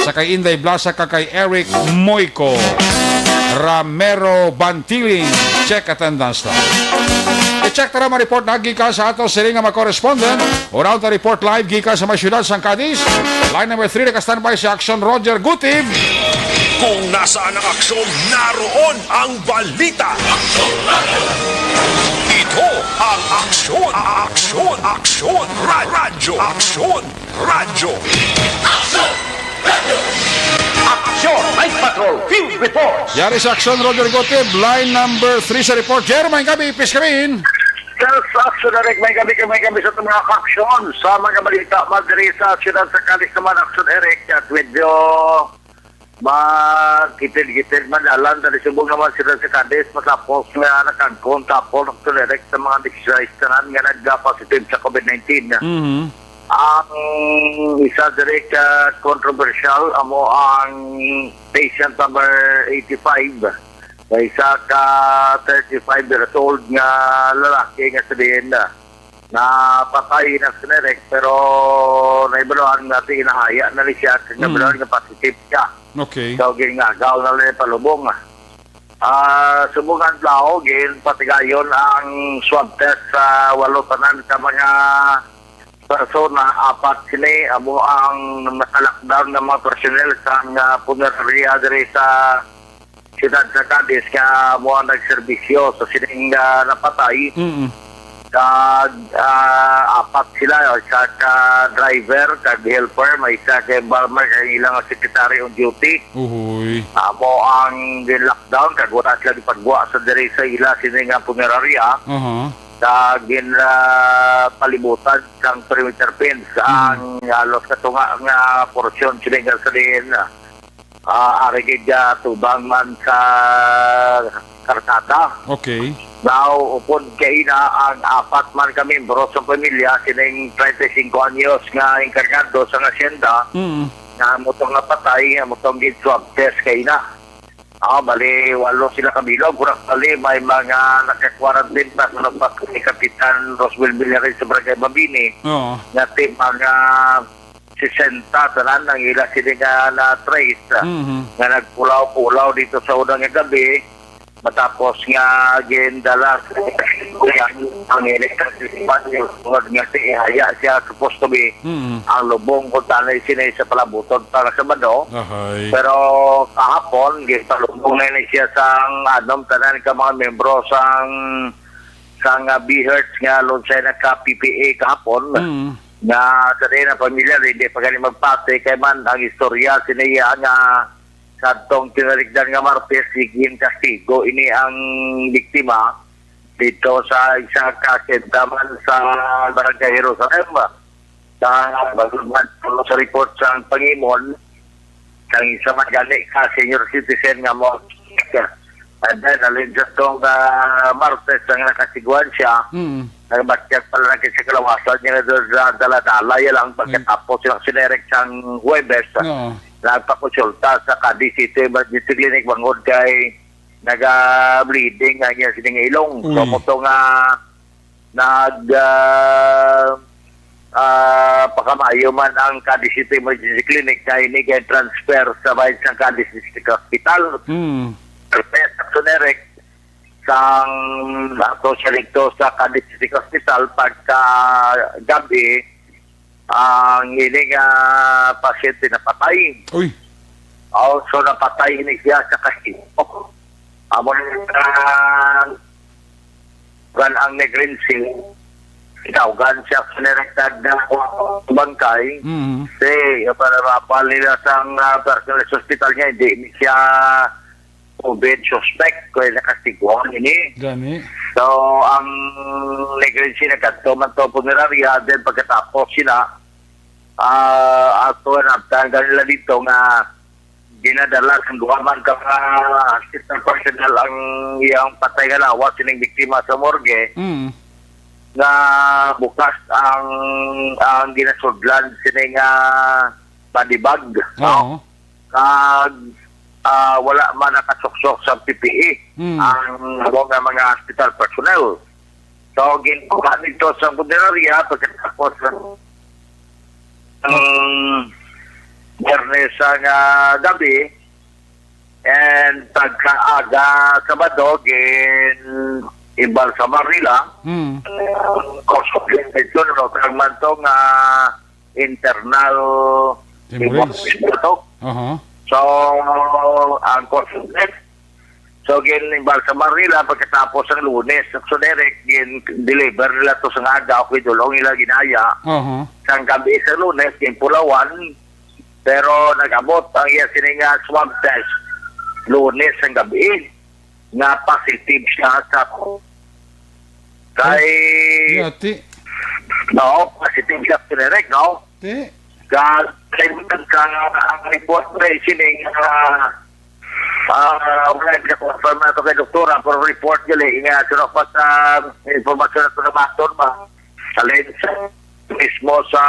Sa kay Inday Blasa, kag kay Eric Moico Ramero Bantiling, Check attendance na. I-check ta na ang report na gikan sa ato sini nga mga correspondent. Una ta report live gikan sa may siyudad sang Cadiz. Line number three, naka-standby si Action Roger Gutib. Kung nasaan ang aksyon, naroon ang balita. Ito ang Aksyon, Aksyon, Aksyon, Ra- Radyo, Aksyon, Radyo. Action! Night Patrol Field Report! Yari sa Aksyon, Roger Gutib. Line number three sa report. Jer, may gabi, ipis kami in. Sir, sa Aksyon, Eric, may gabi, may gabi sa itong mga kaaksyon. Sa mga balita, madiri sa siyudad sa Cadiz naman, Aksyon, Eric, at medyo magkitid-kitid man, alam, dali subong naman sila sa Cadiz, matapos nga nakagkon, tapos, Aksyon, Eric, sa mga dieciséis tanan nga nagpa-positive sa COVID nineteen. Mhm. Ang isa diri ka controversial amo ang patient number eighty-five, nga isa ka thirty-five years old nga lalaki nga sa diin na napatay na sinerek, pero naibaluan natin, inahaya na ni siya kag nabaluan nga positive siya. Okay. So, ginngagaw na lang palubong. Ah, subong adlaw, ginpatigayon ang swab test sa walo tanan ka mga persona. Apat sini amo ang naka-lockdown nga mga personnel sang, ah, punerarya diri sa siyudad sa Cadiz nga amo ang nagserbisyo sa sining, ah, napatay. Mm. Kag, ah, apat sila, isa ka driver, kag helper, may isa ka embalmer, kag ilang secretary on duty. Uhoy. Amo ang gin-lockdown, kag wala sila gipagwa sa diri sa ila sini nga punerarya. Aha. Kag gin, ah, palibutan sang perimeter fence ang halos katunga nga porsyon sini nga sa diin, ah, ari gid, ah, tubang man sa karkada. Okay. Now, upod kay na ang apat man ka membro sa pamilya, sining treinta y cinco anyos nga enkargado sa asyenda, Mm. nga amo to nga patay, amo tong gin-swab test kay na. Ah, bali, walo sila kabilog. Kung bali, may mga naka-quarantine pa, sa nagpas ni Kapitan Roswell Villarin sa Barangay Mabini, Oo. nga ti mga sesenta tanan ang ila sini nga na-trace, ah, Mhm. nga nagpulaw-pulaw dito sa unang nga gabi, matapos nga gindala sa ang electric tungod nga si ihaya siya supposed to be Mhm. ang lubong kung tanay sini sa palabuton para sa Sabado. Ahay. Pero kahapon, ginpalubong na ni siya sang anom tanan ka mga membro sang, sang, ah, BHERTS nga lunsay naka-P P A kahapon. Mm. Nga sa diin ang pamilya, hindi pa gani magpati kay man ang istorya sini iya nga kadtong tinalikdan nga Martes, sige, kastigo ini ang biktima dito sa isa ka senda man sa Barangay Jerusalem. Sa, bangod man sa report sang pangimon, sang isa man gani ka senior citizen nga mo, and then, alin sa tong, ah, Martes ang nakasiguan siya, Mm. nagbatyag pala na sa kalawasan niya na doon sa dala-dala, ya lang, Mm. pagkatapos silang sinerek sang Huwebes, Oo. nagpakonsulta sa Cadiz City Emergency Clinic bangod kay naga-bleeding ang iya sining ilong. So, Mm. mo to nga nag, ah, ah, pakamayo man ang Cadiz City Emergency Clinic na ini kay transfer sa bahin sang Cadiz District Hospital. Hmm. Sa Sonerec, sang ato siya dito sa Cadiz District Hospital pagka gabi, ang ini nga pasyente napatay. Uy. Also, napatay ini siya sa kasino. Amo na, ah, kan ang negligence, tawgan siya sa nirektad na bangkay. Mm. Si, para mapal nila sang, ah, personal sa hospital niya, hindi ni siya COVID suspect, kaya nakasiguan ini. Gani. So, ang negligence na kadto man to punerarya, then pagkatapos sila, ah, ato na, tanggal nila dito nga ginadala sang duha man ka mga assistant personnel ang iyang patay nga lawas sining biktima sa morgue Mm. nga bukas ang, ang ginasudlan sini nga body bag, no? Oo. Kag, ah, wala man nakasuksok sa P P E Mm. ang amo nga mga hospital personnel. So, ginkuha nito sa punerarya pagkatapos ng, ng Biyernes nga gabi, And pagkaaga Sabado, gin-imbalsamar nila. Hmm. Cause of infection, no? Kag man to nga internal Hemorrhage. Hemorrhage na to. Aha. So, ang cause of death, so, gin-imbalsamar nila pagkatapos ang Lunes. So, direct, gin-deliver nila to sa aga, okay, dulong nila ginaya. Aha. Sang gabi sa Lunes, gin-pulawan. Pero nag-abot ang iya sini nga swab test Lunes ang gabi nga positive siya sa kay Yati. No, positive siya, direct, no? Ti. Kag kay ang report na sini nga, ah, wala na confirm na to kay doktora, pero report gali nga sino pa sa impormasyon na to na ba sa lens mismo sa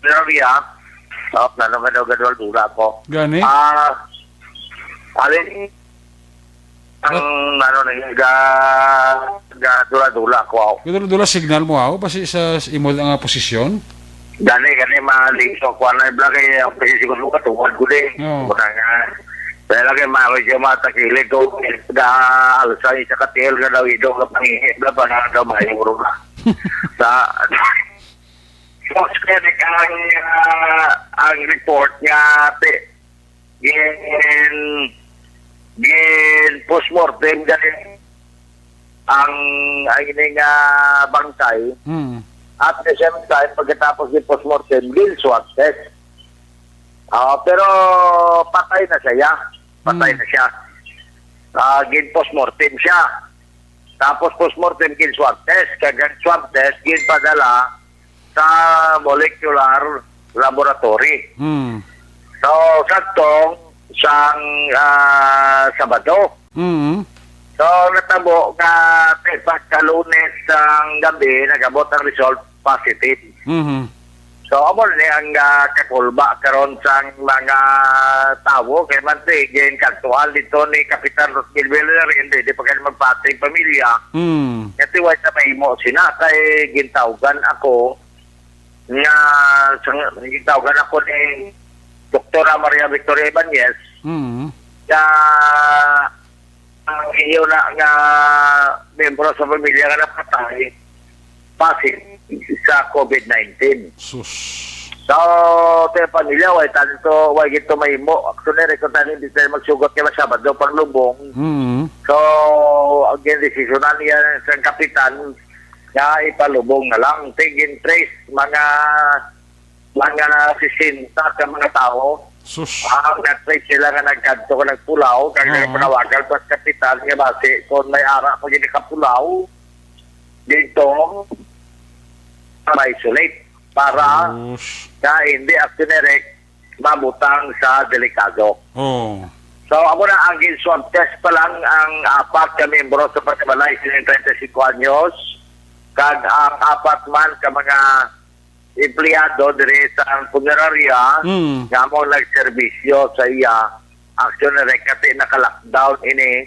Pero iya, oh, nano nga daw gadwal dula ko. Gani? Ah, alin? Ang ano na yun, ga, ga dula-dula ko. Gadwal dula signal mo, aw, basi sa, sa imo nga posisyon. Gani, gani, maliso ko na bla kay ang posisyon ko katuwad ko din. Oo. Wala nga. Kaya lagi, ma-, medyo matakilid ko. Ga, alsa, isa ka tiil nga daw, ido, nga pangihi, bla, pa na daw, mayuro na. Sa, So, kaya ang, ah, ang report nga ti-, gin, gin postmortem gani ang, ang ini nga bangkay. Hmm. At the same time, pagkatapos gin postmortem, gin swab test. Ah, pero patay na siya. Patay Hmm. na siya. Ah, gin postmortem siya. Tapos postmortem gin swab test, kag ang swab test gin padala sa molecular laboratory. Hmm. So, saktong sang, ah, Sabado. Hmm. So, natabo nga te-, pagka Lunes sang gabi, nag-abot ang result positive. Mhm. So, amo ni ang, ah, kakulba karon sang mga tawo kay man ti gin kadtuan dito ni Kapitan Rosmil Villar, hindi, di pa kay magpatay pamilya. Hmm. Nga ti way sa mahimo sina kay gintawgan ako nga sang, gintawgan ako ni Doktora Maria Victoria Ibanez Hmm. nga ang iyo na nga membro sa pamilya nga napatay, positive sa covid nineteen. Sus. So, ti pamilya, way tanto, way gito mahimo. Actually, record tayo, hindi tayo magsugot kay Sabado pang lubong. Mm. So, ang desisyonan niya sa kapitan, nga ipalubong na lang. Tigin tres, mga, mga sesenta ka mga tao. Sus. Ah, nag-try sila nga nagkadto ka nagpulaw, kag Oo. nagpanawagan pa sa kapitan nga basi kung may ara pa gid kapulaw dito, ma-isolate para Sus. nga hindi, actually, direct mabutang sa delikado. Oo. So, amo na ang gin-swab test pa lang ang apat ka miyembro sa panimalay sining treinta y cinco anyos, kag ang apat man ka mga empleyado diri sa punerarya Mm. nga amo nagserbisyo sa iya. Actually, direct, kati naka-lockdown ini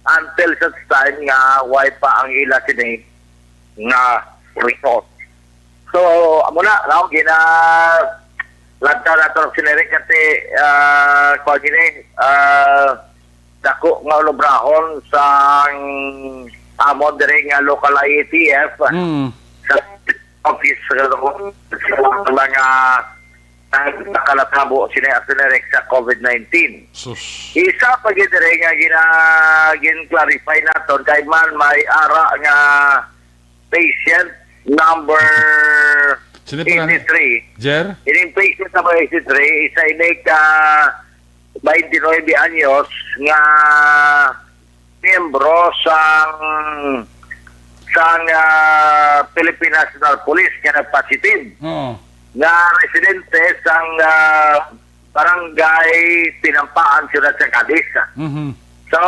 until such time nga way pa ang ila sini nga result. So, amo na, no, gina lanta na to sini, direct, kati, ah, kuwan gini, ah, dako nga ulubrahon sang amon diri nga local I A T F Mm. sa office sa mga nakalatabo sini, direct, sa covid nineteen. Sus. Isa pa gid diri nga gina-, gin-clarify naton kay man may ara nga patient number Sino pa gani? eighty-three. Jer? Ining patient number eighty-three, isa ini ka twenty-nine anyos nga miyembro sang, sang, ah, Philippine National Police nga nagpositive Oo. nga residente sang, ah, Barangay Tinampaan, Siyudad sa Cadiz. Mhm. So,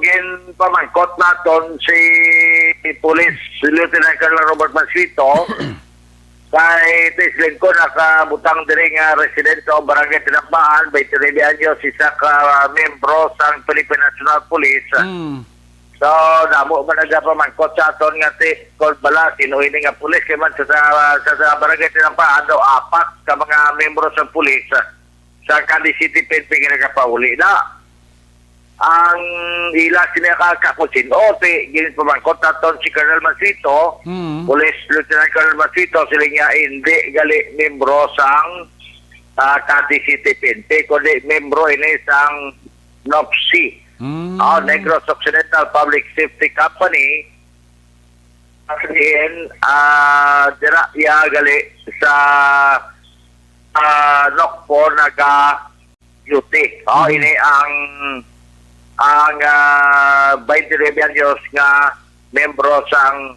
ginpamangkot naton si Police Lieutenant Colonel Robert Mansito kay Tislingko nakabutang diri nga residente o Barangay Tinampaan, twenty-nine anyos, isa ka miyembro sang Philippine National Police. Mm. So, damo man nagapamangkot sa aton nga ti-, kon bala, sino ini nga pulis, kay man sa, sa, sa, sa Barangay Tinampaan daw, apat ka mga miyembro sa pulis. sa Cadiz City P N P nga nagapauli na. Ang ila sini ka kakusin-o, ti ginpamangkot naton si Colonel Mansito, Mm. Police Lieutenant Colonel Mansito, sila niya hindi gali membro sang, ah, Cadiz City P N P, kundi membro ini sang NOPSI. Mm. Ah, Negros Occidental Public Safety Company. Diin, ah, dira iya gali sa, ah, NOCPO naga-duty. Oh, Mm. ini ang, ang, ah, twenty-nine anyos nga membro sang,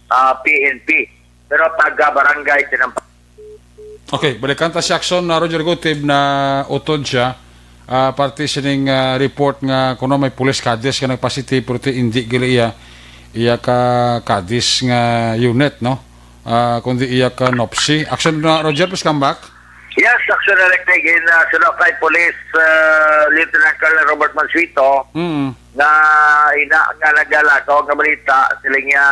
ah, P N P. Pero taga Barangay Tinampa. Okay, balikan ta si Action na Roger Gutib na utod siya, ah, parte sining, ah, report nga kuno may pulis Cadiz nga nagpositive, pero ti hindi gali iya, iya ka Cadiz nga unit, no? Ah, kundi iya ka NOPSI. Action na Roger, please come back. Yes, Action Direct again, uh, sa Locay Police, ah, Lieutenant Colonel Robert Mansito, Mm. nga ina nga nagalakaw nga balita, sila niya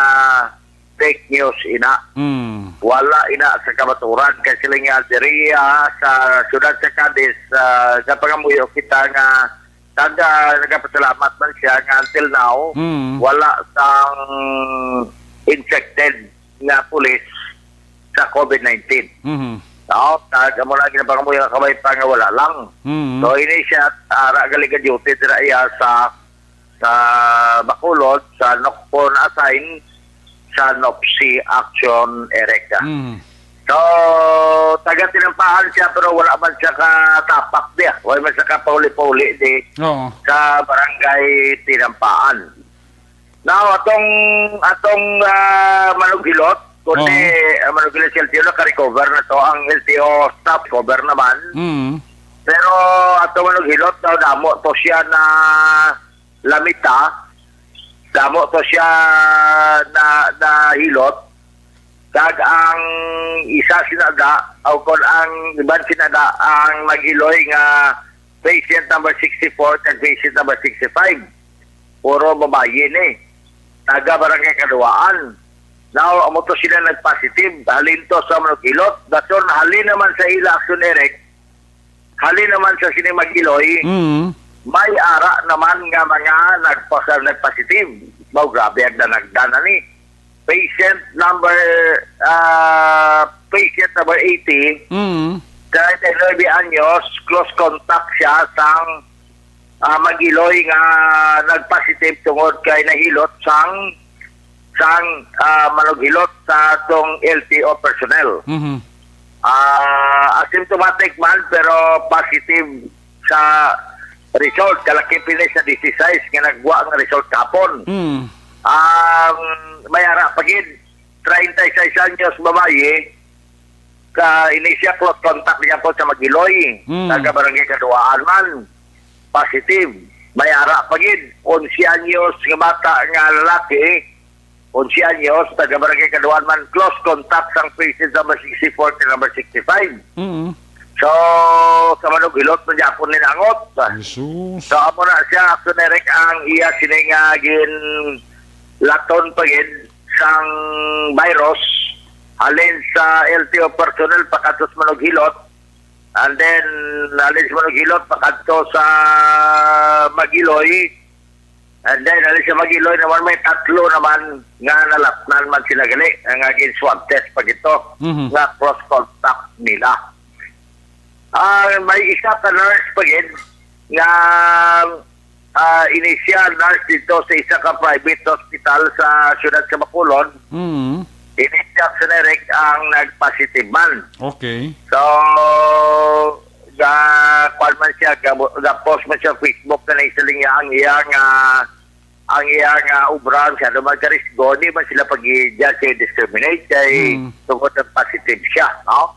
fake news ina. Mm. Wala ina sa kamaturan kay sila nga diri, ah, sa siyudad sa Cadiz, ah, napangamuyo kita nga taga nagapasalamat man siya nga until now Mm. wala sang infected nga pulis sa COVID nineteen. Mhm. No? Kag amo na ginapangamuyo nga kamay pa nga wala lang. Mhm. So ini siya ara gali ka duty dira iya sa sa Bacolod, sa NOCPO na-assign sa NOPSI Action Area. Mm. So, taga Tinampaan siya, pero wala man siya katapak diya. Wala man siya kapauli-pauli di Oo. sa barangay Tinampaan. Now, atong, atong, ah, Manughilot, kundi, Oo. ah, Manughilot sa L T O, naka-recover na to. Ang L T O staff cover naman. Mm. Pero atong Manughilot, daw damo to siya na lamita, damo to siya na, nahilot, kag ang isa sinada, o kon ang iban sinada, ang nag-iloy nga patient number sixty-four kag patient number sixty-five. Puro babayi ni. Taga Barangay Kaduwaan. Now, amo to sila nag-positive. Halin to sa Manughilot. Dason, halin naman sa ila, Action Direct. Halin naman sa sini mag-iloy, Mm. may ara naman nga mga nagpasa-, nagpositive. Mao, grabe ang danagdan ani. Patient number, ah, patient number eighty, Mm. treinta y nueve anyos, close contact siya sang, ah, mag-iloy nga nagpositive tungod kay nahilot sang sang, ah, Manughilot sa atong L T O personnel. Mhm. Ah, asymptomatic man, pero positive sa result. Kalakip ini sa disisais nga nagwa nga result kapon. Mm. Um, may ara pa gid, treinta y seis anyos babayi, ka ini siya close contact niya po sa Magiloy, Mm. taga Barangay Kaduwaan man. Positive. May ara pa gid, onse anyos nga bata nga lalaki, onse anyos, taga Barangay Kaduwaan man, close contact sang patient number sixty-four to number sixty-five. Mm. So, sa Manughilot man gyapon ni nangot. Jesus. So, amo na siya, Action Direct, ang iya sini nga ginlaton pa gid sang virus, halin sa L T O personnel pakadto sa Manughilot, and then halin sa Manughilot pakadto sa Magiloy, and then halin sa Magiloy naman may tatlo naman nga nalatnan man sila gali nga gin-swab test pa gid to Mhm. nga close contact nila. Ah, may isa ka nurse pa gid nga, ah, ini siya nurse dito sa isa ka private hospital sa siyudad sa Bacolod. Mm. Ini siya generic ang nag-positive man. Okay. So, ga, kuwan man siya, ga, ga-post man siya Facebook na naisiling niya ang iyang, ah, ang iyang, ah, obra, masyado magkarisgo, di man sila pag-i-judge, discriminate, kay Mm. tungod ang positive siya, no?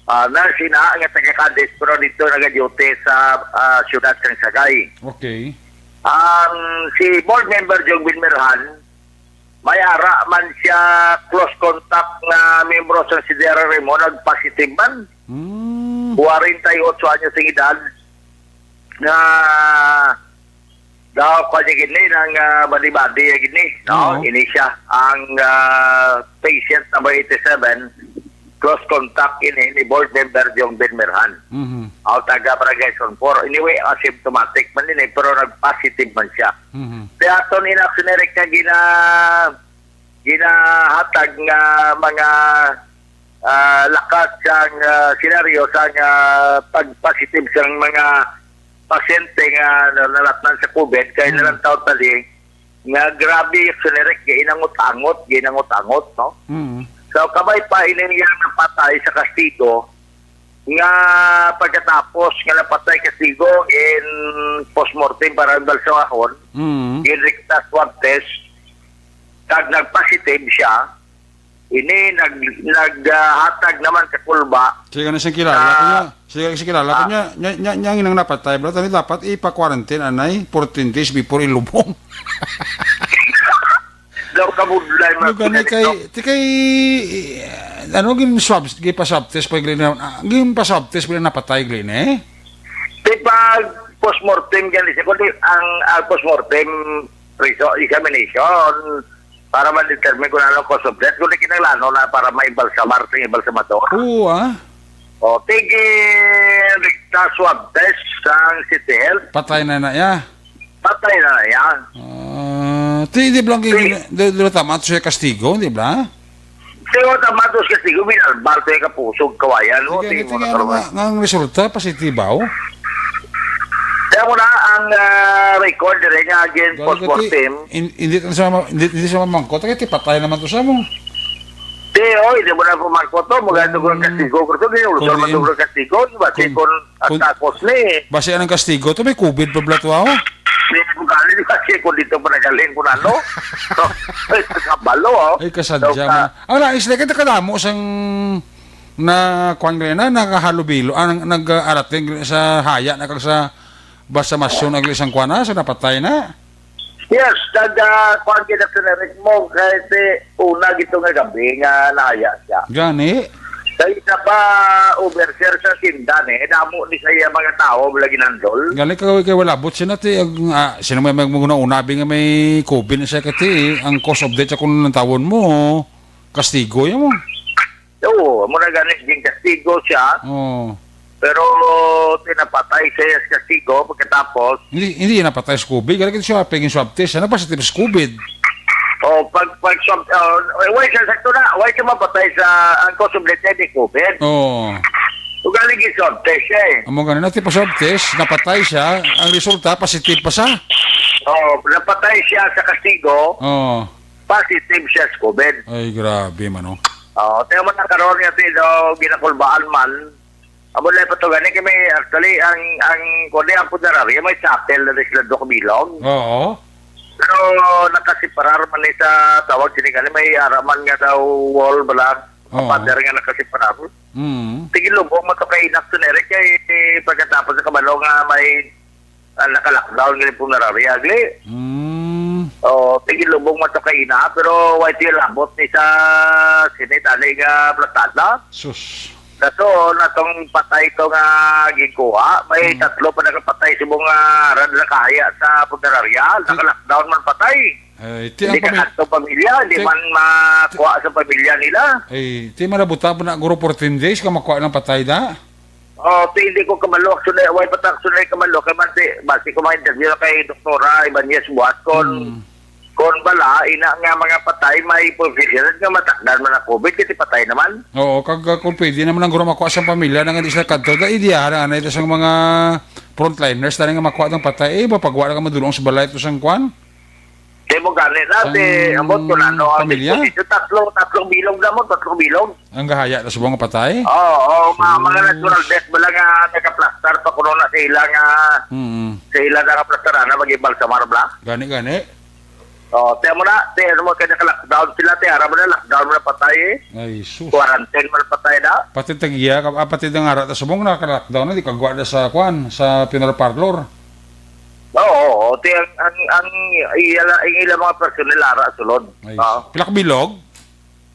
Ah, nurse ina nga taga Cadiz, pero dito nag-duty sa, ah, siyudad sang Sagay. Okay. Ang si Board Member Jong Bin Mirhan, may ara man siya close contact nga miyembro sa C D R R M O, nag-positive man. Mm. Kwarenta y otso anyos ang edad, nga daw pa niya gini, nang, ah, badi-badi niya gini, no? Oo. Ini siya, ang, ah, patient number eighty-seven, close contact ini ni Board Member Jong Ben Merhan. Mhm. Aw, taga Barangay Zone four. Anyway, asymptomatic man ini, pero nag-positive man siya. Mhm. Kaya aton inaksinere ka gina-, ginahatag nga mga, ah, lakas sang, ah, senaryo sang, ah, pag-positive sang mga pasyente nga na-, nalatnan sa COVID, kay Mm. nalantaw tali nga grabe yung generic, ginangot-angot, ginangot-angot, no? Mm. So, kabay pa ini nga napatay sa Castigo, nga pagkatapos nga napatay Castigo in postmortem para ang balsamahon, Mm. in rectal swab test, kag nag-positive siya, ini nag-, nag, ah, hatag naman sa kulba. Sige na siyang kilala, Ah. kunya. Sige na siyang kilala, Ah. kunya. Nya, nya, nya, ang inang napatay, bro, tani dapat ipa-quarantine, anay, fourteen days before ilubong. Daw kabudlay, mga Ano gani kunya kay, nito. Ti kay, eh, ano, gin swab, gin pa-swab test pa gani, ah, gin pa-swab test pa napatay gani, eh? Di ba, postmortem gani siya, kundi ang, ang postmortem reso-, examination para ma-determine kung ano ang cause of death, kundi kinahanglan na para maibalsamar sa ibalsamador. Oo, ah. O, tigi rectal swab test sang City Health. Patay na na, ya. Patay na na, ya. Ah, ti, di ba lang Ti- gin-, di, di ba tama to siya kastigo, di ba? Ti, o, tama to siya kastigo, binalbal to yung kapusog, kawayan, no? Sige, Ti, sige, mo na ano karoon. nga, nga ang resulta, positibo? Kaya mo na ang, ah, record dire nga again Galing ka, ti, postmortem. in-, hindi ka sa ma-, hindi, hindi sa mamangkot, kaya ti patay naman to sa mo. Ti, o, hindi mo na pumangkot to, maganda ko ng Kung kastigo ko to, hindi mo kung sa diin, matulog kastigo, di ba? Ti, kung, kung ang kung takos ni. Base anong kastigo to, may COVID pa bala to, ah, oh. Di mo galing, di ba? Ti, kung dito pa nagaling, kung ano. So, ay, kabalo, oh. Ay, kasadya So, man. ka- Ang nais na kita kadamo sang na kuan gali na, nakahalubilo, ah, nag-, nag-arating sa haya na kag sa basta masyon ag isang kuan na, sa napatay na. Yes, nag, ah, kuan kita sa mo, kay si una gito nga gabi nga nahaya siya. Gani? Sa isa pa, overseer sa tinda ni, damo ni sa iya mga tao, wala ginandol. Gani, kay, kay wala, but sino ti, ang, ah, sino may mag-, mag-una-una, bi nga may COVID na siya kati, ang cause of death sa kung nang tawon mo, kastigo yan mo. Oo, amo na gani, ginkastigo siya. Oo. Pero tinapatay siya sa kastigo pagkatapos. Hindi, hindi napatay sa COVID. Gani siya, pagin swab test, ano, positive sa COVID. O, pag, pag swab, uh, why siya sakto na? Why siya mapatay sa, ang cause of death niya, di COVID? Oo. Ugali gin swab test siya eh. Amo gani, natin pa swab test, napatay siya. Ang resulta, positive pa siya. Oo, napatay siya sa kastigo. Oo. Positive siya sa COVID. Ay, grabe man, oh. Oo, tayo mo na karon nga, ti, daw ginakulbaan man. Amo na pa to gani, kay may, actually, ang, ang, kundi ang punerarya, may chapel na sila do kabilog. Oo. Pero nakasiparar man ni sa tawag sini gani, may ara man nga daw wall bala, Oo. Father nga nakasiparar. Mm. Tigilubong mo to kay Inak Suneric kay pagkatapos sa kabalo nga may, ah, naka-lockdown gani punerarya, gli. Mm. Oh, tigilubong mo to kay Ina, pero why ti labot ni sa sini tani nga platada? Sus. Dato, natong patay to nga ginkuha, may Hmm. tatlo pa nakapatay sa mga rad nakahaya sa punerarya. Ti- Naka-lockdown man patay. Ay, ti Hindi ang ka pami-, kadto pamilya, hindi ti-, man makuha sa pamilya nila. Ay, ti malabuta pa na, guro, fourteen days ka makuha ng patay na? Oh, ti, hindi ko kamalo, actually, way pa ta, actually, kamalo, kay man, ti, basi ko ma-interview na kay Doktora Ibanez buwas kon Hmm. Kon bala, ina nga mga patay, may posibilidad nga matakdan man ang COVID, kasi patay naman. Oo, kag, uh, kung pwede naman ang guro makuha sa pamilya, na nga di sila kadto, da, ideya na, na ito sa mga frontliners, na nga makuha ng patay, eh, mapagwa na ka madulong sa balay ito sang kwan? Di mo gani na, di, Sang ambot ko na, no, ang pamilya? Disposisyon, tatlo, tatlong bilog na mo, tatlong bilog. Ang gahaya na subong nga patay? Oo, oo, ma-, mga Sus. natural death bala nga nagaplastar pa kuno na sa ila nga, Mm. sa ila nga plastaran na mag-ibalsamar bala. Gani, gani. Oh, tiyan mo na, ti, ano mo, kaya naka-lockdown sila, ti, ara mo na, lockdown mo na patay, eh. Ay, sus. Quarantine mo na patay na. Pati tagiya, ka-, ah, pati nga ara, ta subong naka-lockdown na, di kagwa na sa, kwan, sa funeral parlor. Oo, oo, ti, ang, ang, ang, ila, ang ila mga personnel, ara, sulod. Ay, Oo. sus. Pila ka bilog?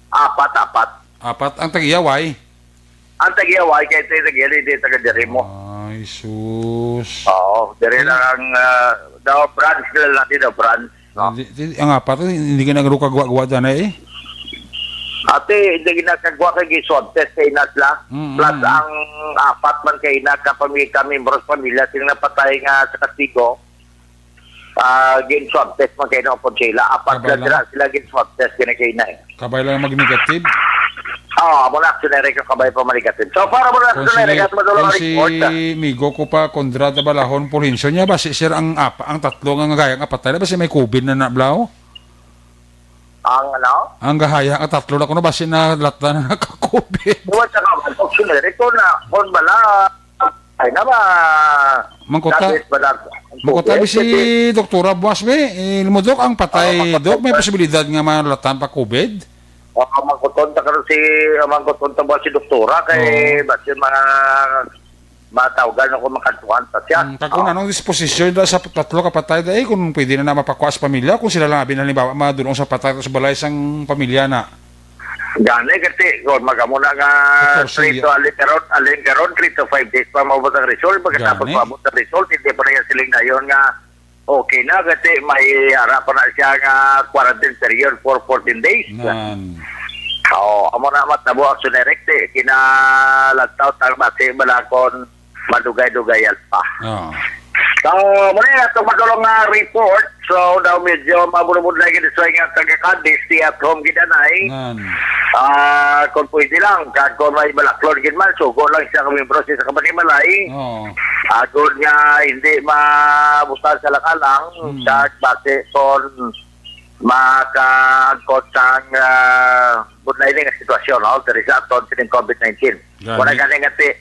Apat, apat. Apat. Ang tagiya, way? Ang tagiya, way, kaya tayo tagiya, di, di, taga diri mo. Ay, sus. Oo, diri Ay. lang ang, ah, daw branch nila natin, daw branch. No? Di, di, ang apat, hindi ka nagro kagwa-gwa dyan, eh. Ate, hindi ginakagwa kay gi-swab test kay ina sila. Mm-mm. Plus ang apat man kay ina ka pami-, ka membro sa pamilya sila napatay nga sa kastigo. Ah, gin-swab test man kay ina upod sila. Apat Kabay lang lang. Sila, sila gin-swab test kay ina, eh. Kabay lang mag-negative? Oo, amo na, action area ka kabay pa ma-negative. So, para mo na, Kung action area si, ka, madulong kung ang si report, ah. Migo ko pa, Conrad Abalahon Fulgencio niya, basi, sir, ang apa, ang tatlo nga gahaya nga patay na, basi may COVID na na, blaw? Ang ano? Ang gahaya nga tatlo na kuno, basi na latda na naka-COVID. Iwan sa ka, action area, ito na, kung bala, ay na ba? Mangkuta, Sabit ba na? Mangkuta, COVID, bisi, kasi Doktora, buwas, be, eh, limudok ang patay, Oo, mangkuta. Dok, may posibilidad nga malatan pa COVID? O, mangkuton ta karon si, mangkuton ta ba si doktora kay Oo. Basi mga matawgan ako, makantuhan pa siya. Mm, kag kung Oo. Anong disposisyon da sa tatlo ka patay, da, eh, kung pwede na na mapakuha sa pamilya, kung sila lang abi na, halimbawa, madulong sa patay sa balay sang pamilya na. Gani, kasi, kung magamo na nga Katorse three to, alin karon, alin karon, three to five days pa maabot ang result. Pagkatapos Gani. Maabot ang result, hindi pa na yan siling dayon nga okay na, kasi may ara pa na siya nga quarantine period for fourteen days. Nan. Oo, amo na matabo ang sunirek, di. Kinalantaw tang basi balakon madugay-dugayan pa. Oo. So, muna yun, itong madulong nga report. So, daw medyo mabulubod na gid sa nga taga-Cadiz, stay at home gid anay. Nan. Ah, kung pwede lang, kag kung may balaklon gid man, sugo lang siya ka membro sa isa ka panimalay. Oo. Agod nga hindi mabutan sa lang-alang, Hmm. Kag base kon makaangkot sang, ah, budlay ni nga sitwasyon, no? Diri sa aton sining COVID nineteen. Gani. Wala gani nga ti-,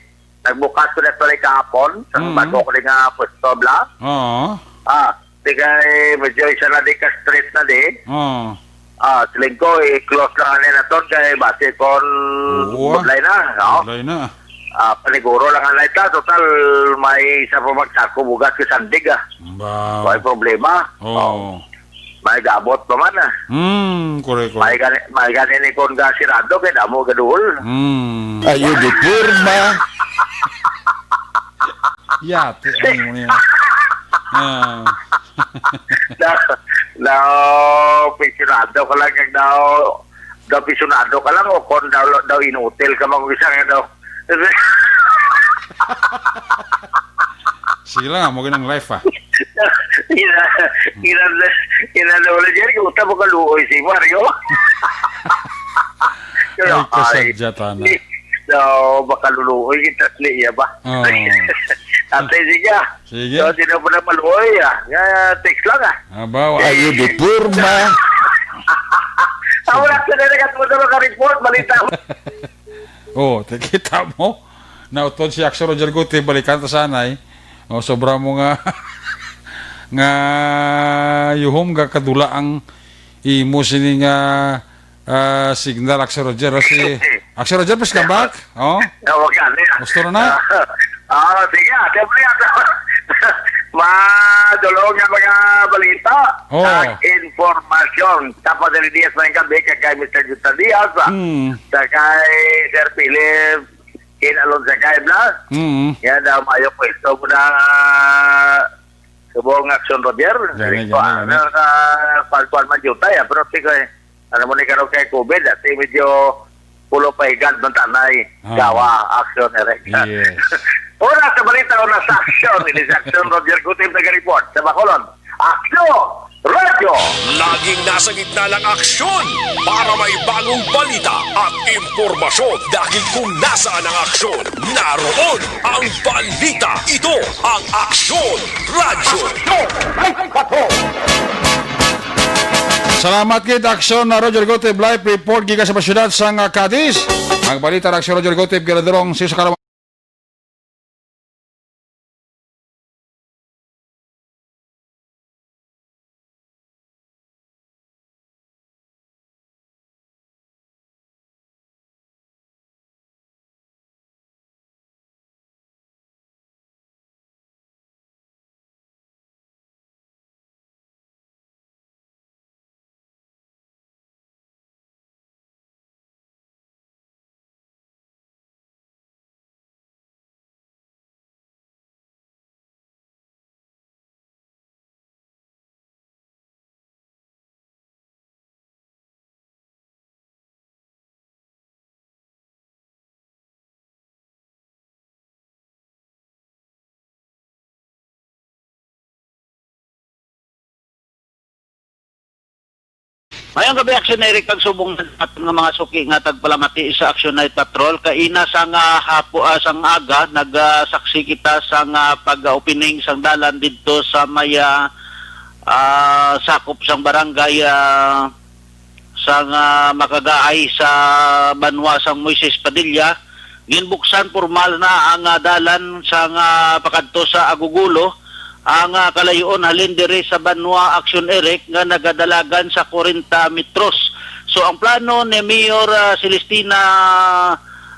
nagbukas ko na ito kahapon, sa Mm. bago ko nga pwesto, bla? Oo. Ah, di kay medyo isa na di ka straight na di. Oo. Ah, siling ko, i-close lang ani naton kay base kon Oo, ah. Budlay na, no? Budlay na. Ah, paniguro lang anay ta, total may isa pa magsako bugas kay sandig, ah. Wow. May problema. Oo. Oh. May gabot pa man, ah. Hmm, correct, correct. May gani, may gani ni kon ga sirado kay damo gaduol. Hmm. Ayo di pirma. Yate, ano mo niya? Ah. Daw, daw, pensionado ka lang, kag daw, daw pensionado ka lang, o kon daw, daw inutil ka, mag-isa nga daw. Sige lang, ah, mo ginang life, ah. Ina, ina, ina, wala dyan, kung utang mo kaluoy si Mario. Ay, kasadya, tana. No, makaluluoy kita sa iya ba? Oo. Ate, sige. Sige. So, di na po na maluoy, ah. Nga, text lang, ah. Abaw, ayo di pirma. Ako lang sa nila, katulad na maka-report, balita. Oh, te-, kita mo? Nautod si Action Roger Gutierrez, balikan ta sana, eh. Oh, sobra mo nga, nga yuhom ga kadula ang imo sini nga, ah, signal, Action Roger. Oh, si Action Roger, please come back. Oh. Tawag yan, eh. Gusto na na? Ah, sige, ah, siyempre, ah, madulong nga mga balita Oh. At informasyon. Tapos, Diaz, may gabi kay, kay Mister Junta Diaz, ah. Hmm. Sa kay Sir Philip, Kin Alonso, kay Blas. Hmm. Yan daw, mayo pwesto mo na, ah, subong Action Roger. Gani, Ito, gani, ah, gani. Na, na, kuwan-kuwan man jutay, ah, pero sige, eh. Ano mo ni karon kay COVID, ati medyo pulo pa higad man tanay, Ah. Gawa, Action, Eric. Yes. Oras sa balita, oras sa aksyon. Ini si Action Roger Gutierrez nag-report sa Bacolod. Aksyon! Radyo! Laging nasa gitna ng aksyon para may bagong balita at impormasyon. Dahil kung nasaan ang aksyon, naroon ang balita. Ito ang Aksyon Radyo. Salamat gid, Aksyon na Roger Gotep, live report gikan sa syudad sang, ah, Cadiz. Ang balita na Aksyon Roger Gotep, ginadulong sa iyo sa kalam- Mayong gabi, Action Eric, kag subong sa aton nga mga suki nga tagpalamati sa Action Night Patrol. Kaina sa nga hapo, ah, sang aga, nagasaksi kita sa nga pag-opening sang dalan didto sa may, ah, ah, sakop sang barangay, ah, sa nga makagaay sa banwa sang Moises Padilla. Ginbuksan pormal na ang, ah, dalan sa nga pakadto sa Agugulo, ang, ah, kalayoon halin diri sa banwa, Action Eric, nga nagadalagan sa kwarenta metros. So, ang plano ni Mayor, ah, Celestina,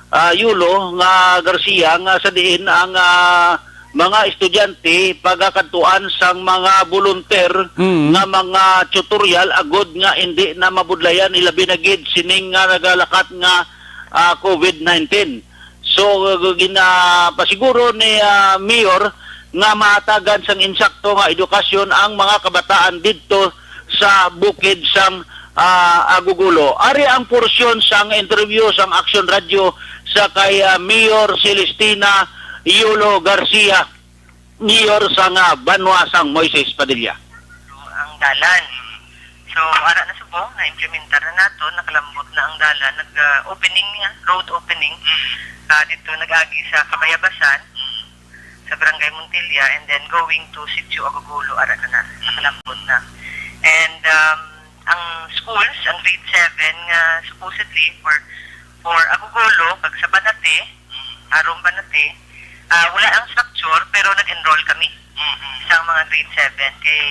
ah, Yulo nga Garcia, nga sa diin ang, ah, mga estudyante pagakadtuan sang mga volunteer Mm. nga mga tutorial agod nga indi na mabudlayan, ilabi na gid sining nga nagalakat nga, ah, COVID nineteen. So, ginapasiguro ni, ah, Mayor nga mahatagan sang insakto nga edukasyon ang mga kabataan didto sa bukid sang, ah, Agugulo. Ari ang porsyon sang interview sang Action Radio sa kay, ah, Mayor Celestina Yulo Garcia, Mayor sang, ah, banwa sang Moises Padilla. Ang dalan. So, ara na subong, na-implementar na nato, nakalambot na ang dalan, nag, ah, opening niya, road opening. Ah, dito nag-agi sa Kabayabasan, sa Barangay Montilla, and then going to Sitio Agugulo, ara na na, nakalambot na. And, um, ang schools, ang grade seven nga supposedly for, for Agugulo, kag sa Banate, Aron ba nati? Ah, wala ang structure, pero nag-enroll kami Mm-hmm. sa mga grade seven. Kay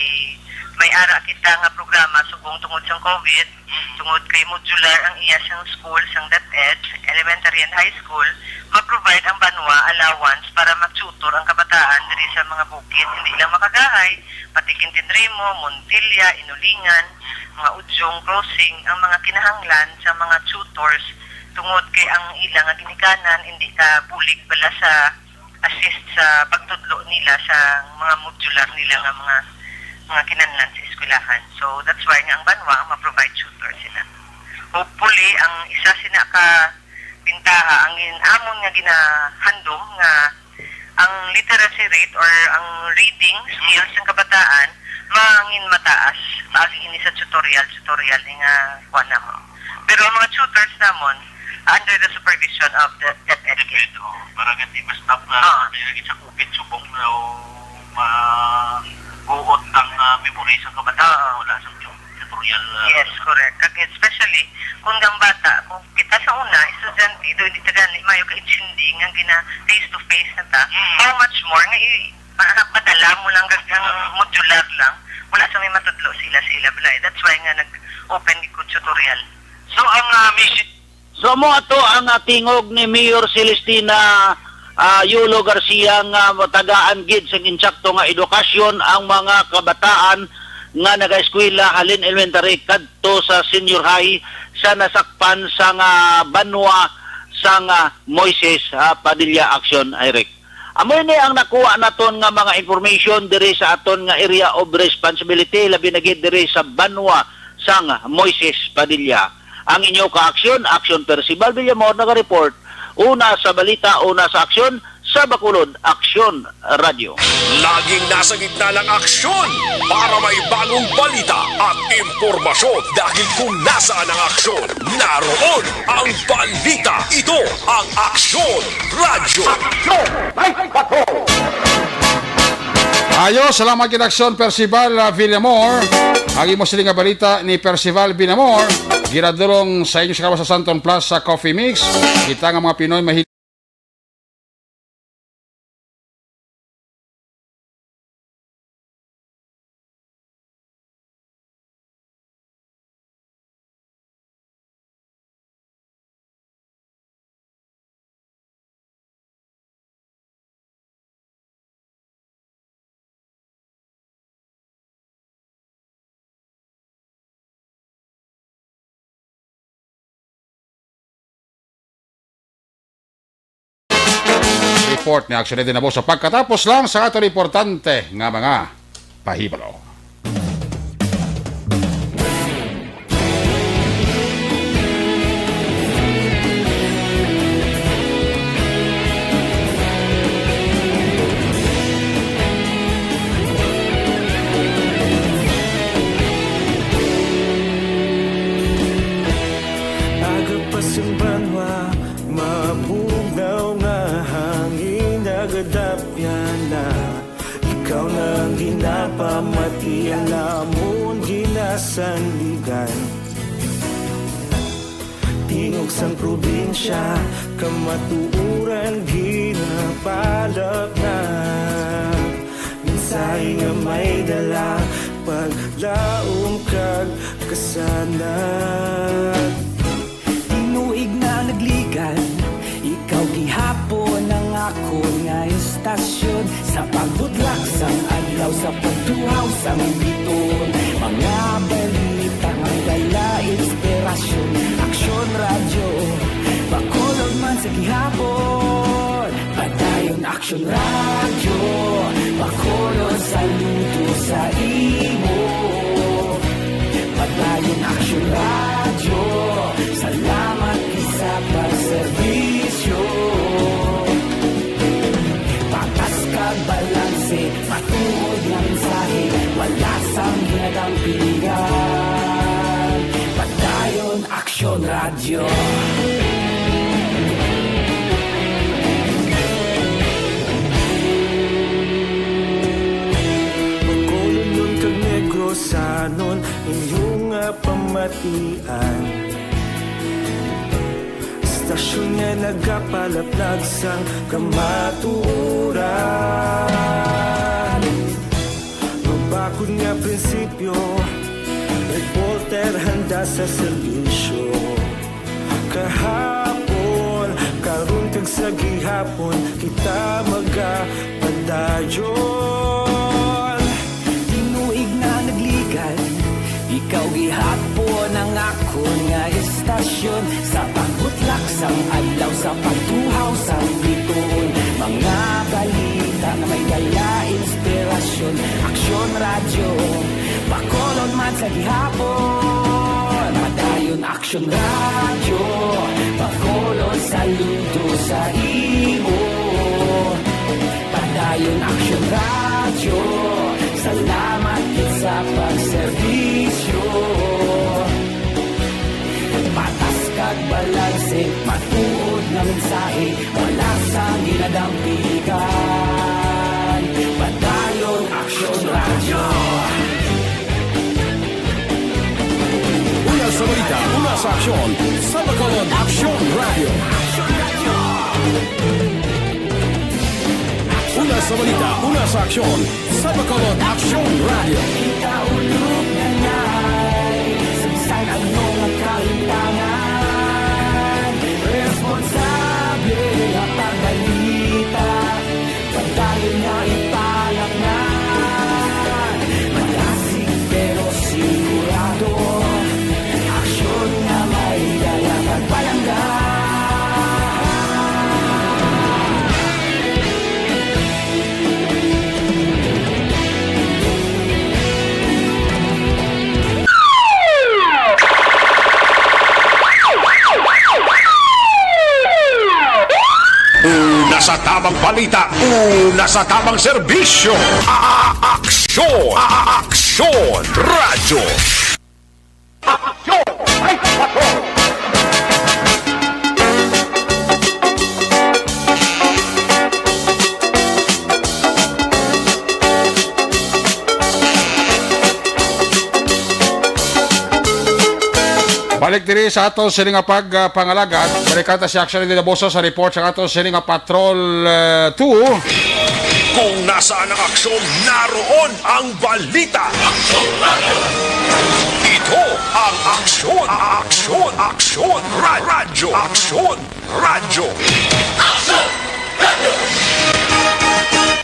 may ara kita nga programa subong tungod sa COVID, Mm-hmm. tungod kay modular ang iya sang school, sang DepEd, elementary and high school, ma-provide ang banwa allowance para ma-tutor ang kabataan diri sa mga bukid, hindi lang Makagahay, pati Quintin Rimo, Montilla, Inulingan, mga Udyong Crossing, ang mga kinahanglan sa mga tutors tungod kay ang ila nga ginikanan hindi ka bulig bala sa assist sa pagtudlo nila sa mga modular nila nga mga, mga kinahanglan sa eskwelahan. So, that's why nga ang banwa ang ma-provide tutor sila. Hopefully, ang isa sina ka bintaha, ang in-, amon nga ginahandom nga ang literacy rate or ang reading skills ng kabataan mangin mataas paagi ini sa tutorial, tutorial ni nga kuan namo. Pero ang mga tutors namon under the supervision of the DepEd. Depende, oh, para nga di ma-stop na, ah, may lagi sa COVID, subong na, oh, ma-, buot ang, ah, memory sa kabataan, ah, wala sa tu-, tutorial, ah, yes, correct. Kag especially kung ang bata, kung kita sa una, estudyante, do hindi ta gani mayo ka-intindi nga gina face to face na ta. Mm. How much more nga i-, ma-, padala mo lang kag ang modular lang, wala sa may matudlo sila sa ila balay. That's why nga nag-open gid ko tutorial. So, ang, ah, mission So, amo ato ang, ah, tingog ni Mayor Celestina, ah, Yulo Garcia nga matagaan gid sang insakto nga edukasyon ang mga kabataan nga nagaeskwela halin elementary kadto sa senior high sa nasakpan sang, ah, banwa sang, ah, Moises, ah, Padilla Action, Eric. Amo ini ang nakuha naton nga mga information diri sa aton nga area of responsibility, labi na gid diri sa banwa sang Moises Padilla. Ang inyo ka-aksyon, Aksyon Percival Villamor, naga-report. Una sa balita, una sa aksyon, sa Bacolod, Aksyon Radio. Laging nasa gitna ng aksyon para may bagong balita at impormasyon, dahil kung nasaan ang aksyon, naroon ang balita. Ito ang Aksyon Radyo. Aksyon! Ay, patrol! Ayo, salamat gid, Aksyon Percival, ah, Villamor. Ang imo sini nga balita ni Percival Villamor, ginadulong sa inyo sa kawasa Santon Plus sa Coffee Mix. Kita nga mga Pinoy mahilig Report ni Action Eddie Nabosa. Pagkatapos lang sa aton importante nga mga pahibalo. Ikaw na ang ginapamati, ang lamon ginasandigan. Tingog sang probinsya, kamatuoran ginapalapnag. Mensahe nga may dala, paglaom kag kasanag. Tinuig na nagligan, ikaw gihapon ang akon nga istasyon. Sa pagbutlak sang adlaw, sa pagtuhaw sang biton, mga balita nga dala inspirasyon. Aksyon Radyo, Bacolod man sa gihapon. Padayon Aksyon Radyo, Bacolod, saludo sa imo. Padayon Aksyon Radyo, salamat gid sa pagserbisyo. Patas kag balanse, matuod nga mensahe, wala sang ginadampigan. Padayon Aksyon Radyo. Bacolodnon kag Negrosanon, inyo nga pamatian. Istasyon nga nagapalaplag sang kamatuoran. Mabakod nga prinsipyo, reporter handa sa serbisyo. Kahapon, karon kag sa gihapon, kita magapadayon. Tinuig na nagligan, ikaw gihapon ang akon nga istasyon. Sa pagbutlak sang adlaw, sa pagtuhaw sang biton, mga balita nga may dala inspirasyon. Aksyon Radyo, Bacolod man sa gihapon. Padayon Aksyon Radyo, Bacolod, saludo sa imo. Padayon Aksyon Radyo, salamat gid sa pagserbisyo. Patas kag balanse, matuod nga mensahe, wala sang ginadampigan. Padayon Aksyon Radyo. Una sa balita, una sa aksyon, sa Bacolod Aksyon Radyo. Una sa balita, una sa aksyon, sa Bacolod Aksyon Radyo. Kita ulog na nay, sa bisan ano nga kahimtangan, responsable nga pagbalita. Padayon nga ipalaknag, malasig pero sigurado. Aksyon nga may dala kag palangga. Una sa tamang balita, una sa tamang serbisyo. A-, a-, aksyon, a-, a-, aksyon, radyo. Aksyon, ay, patrol. Balik diri sa ato sini nga pag, ah, pangalagad. Balikan ta si Aksyon Eddie Daboso sa report sa ato sini nga Patrol, ah, two. Kung nasaan ang aksyon, naroon ang balita. Ito ang Aksyon, Aksyon, Aksyon, Ra-, Radyo, Aksyon, Radyo.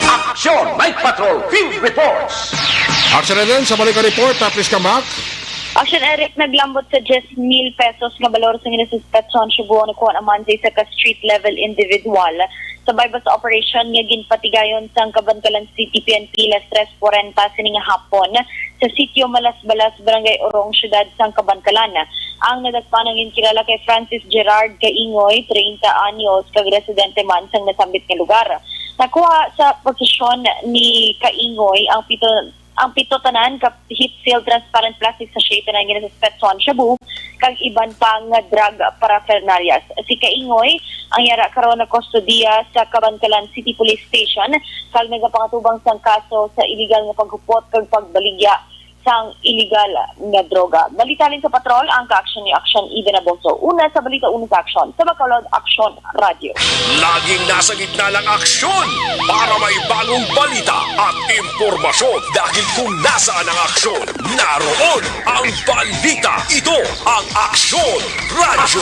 Aksyon, Night Patrol, Field Reports. Aksyon Eden, sa balik ang report, ah, please come back. Action Eric, naglambot sa diyes mil pesos nga balor sang ginasuspetsahan sa Cebu ang nakuha naman sa isa ka street level individual. Sa bayba sa operation nga ginpatigayon sang Kabankalan City P N P las tres forenta sining hapon sa sitio Malasbalas, Barangay Orong, siyudad sang Kabankalan. Ang nadakpan ang ginkilala kay Francis Gerard Kaingoy, treinta anyos, kag residente man sang nasambit nga lugar. Nakuha sa posesyon ni Kaingoy ang pito ang pito tanan ka heat-sealed transparent plastic sachet tanan ginasuspetsahan shabu kag iban pa nga drug paraphernalias. Si Kaingoy Ang yara karon nagkustodiya sa Kabankalan City Police Station kag nagapangatubang sang kaso sa iligal nga paghupot kag pagbaligya sang iligal nga droga. Balita halin sa patrol, ang ka-aksyon ni Aksyon Eden Aboso. Una sa balita, una sa aksyon. Sa Bacolod, Aksyon Radyo. Laging nasa gitna ng aksyon para may bagong balita at impormasyon. Dahil kung nasaan ang aksyon, naroon ang balita. Ito ang Aksyon Radyo.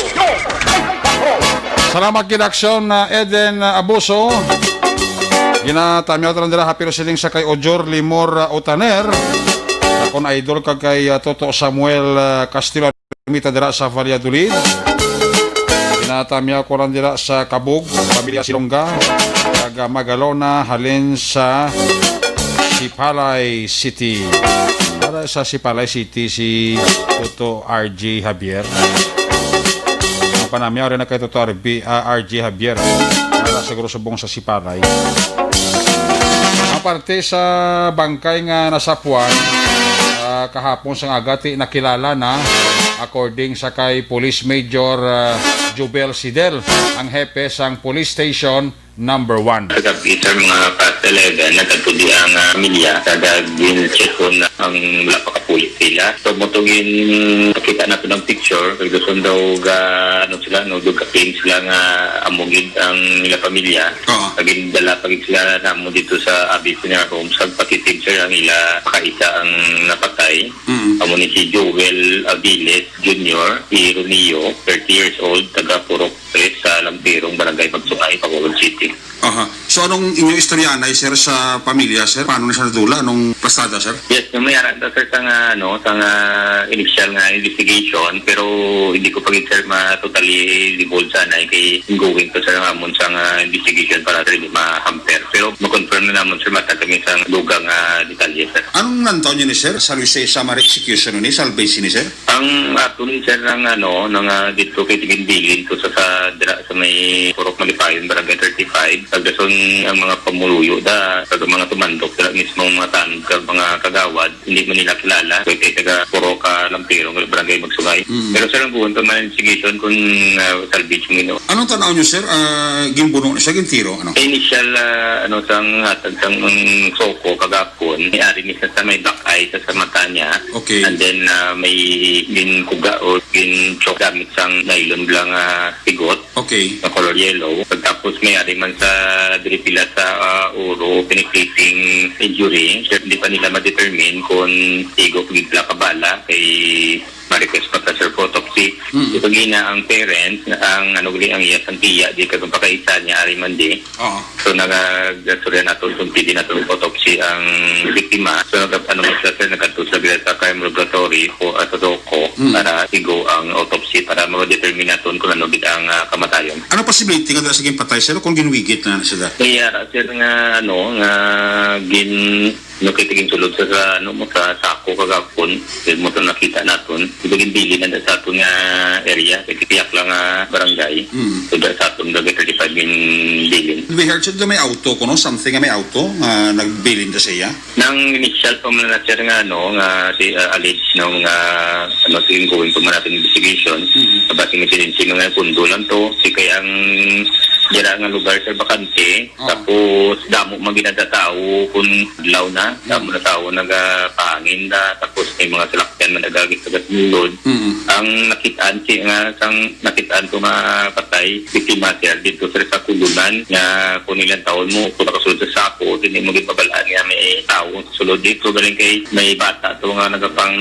Salamat gid, Aksyon, uh, Eden, uh, Abuso. Ginatamyaw ta lang dira, happy siling sa kay Ojor Limor, uh, Utaner. Akon idol ka kay, uh, Toto Samuel, uh, Castillo Ermita dira sa Valladolid. Ginatamyaw ko lang dira sa Kabug, pamilya Silongga, taga Magalona, halin sa Sipalay City. Para sa Sipalay City, si Toto R J Javier. Ang panamyaw rin na kay Toto R B, ah, R J Javier. Para siguro subong sa Sipalay. Ang parte sa bangkay nga nasapuan, ah, kahapon sang aga, ti nakilala na, according sa kay Police Major, ah, Jubel Sidel, ang hepe sang Police Station Number One. Kagabi, sir, mga past eleven, nagkatudi ang, ah, pamilya, kada gin-check ko na ang wala pa kapulit sila. So, mo to gin-, pakita nato ng picture, kag gusto daw ga, ano sila, no, daw ga-claim sila nga amo gid ang ila pamilya. Oo. Kag gindala pa gid sila namo dito sa Abbey Funeral Home. Sa pagkitib, sir, ang ila pakaisa ang napatay. Mm. Amo ni si Joel Aviles Junior, si Ronio, thirty years old, taga Purok Tres sa Lampirong, Barangay Magsungay, Bacolod City. Aha. So, anong inyo istorya, anay, sir, sa pamilya, sir? Paano na siya nadula? Anong plastada, sir? Yes, yung may aral na, sir, sa nga, ano, sa nga initial nga investigation, pero hindi ko pa gid, sir, ma-, totally divulge sa anay kay ongoing to, sir, ang amon sa nga investigation para, sir, hindi ma-hamper. Pero ma-confirm na namon, sir, matag kami sa dugang, ah, detalye, sir. Anong nantaw niyo ni, sir? Salvage sa summary execution ni, salvage ni, sir? Ang aton, sir, ang, ano, nga dito kay ginbilin to sa, sa, dira sa may Purok Malipayon, Barangay thirty-five. Kag dason ang mga pumuluyo da, kag ang mga tumandok, dira mismo ang mga tanod, kag mga kagawad, hindi man nila kilala. Kay, kay taga Purok, ah, Lampirong, Barangay Magsungay. Mm. Pero, sir, ang buwan pa man investigation kung, ah, salvage mo, no? Anong tanaw niyo, sir? Ah, ginbuno na siya, gintiro, ano? Initial, ah, ano, sang hatag sang, um, SOCO kagapon, may ari ni sa, sa may back eye sa, sa mata niya. Okay. And then, ah, may ginkuga o ginchok gamit sang nylon bla nga sigot. Okay. Sa color yellow. Pagtapos may ari man sa diri sila sa, ah, uro, penetrating injury. Sir, di pa nila ma-determine kung sigo gid bla ka bala kay ma-request pa ta, sir, for autopsy. Mm. Ito gina ang parents, ang ano gali ang iya sang tiya, di ka pakaisa niya, ari man di. Oo. So, nagagastorya nato, kung pwede nato autopsy ang biktima. So, nag-, ano mo sila, sir, nagkadto sila sa crime laboratory, ko, ah, sa SOCO, Mm. para sigo ang autopsy, para ma-determine naton kung ano gid ang, ah, kamatayon. Ano possibility nga dala sa ginpatay, sir, kung ginwigit na sila? Kaya, sir, nga, ano, nga gin-, no, kay tigin sulod sa, sa, ano mo, sa sako kagapon, dahil mo to nakita naton. Ito ginbilin na sa aton nga area, kay tiyak lang nga barangay. Mm. So, dahil sa aton nga thirty-five ginbilin. We heard, sir, may auto ko, no? Something nga may auto nga nagbilin na sa iya. Nang initial pa man na, sir, nga, ano, nga si, ah, alleged, no, nga, ano, si ongoing pa man natin investigation. Mm. Sa basing incident, sino nga pundo lang to, si kay ang dira nga lugar, sir, bakante. Oh. Tapos, damo man ginadatawo kung adlaw na. Mm. Damo na tawo nagapahangin na. Tapos, may mga salakyan man nagagit sa gatulod. Mm. Ang nakitaan, si, nga, sang nakitaan ko nga patay, biktima, sir, dito, sir, sa Kulunan, nga kung ilang taon mo, kung nakasulod sa sako, hindi mo gipabalaan nga may tawo sulod dito. Galing kay may bata to nga nagapang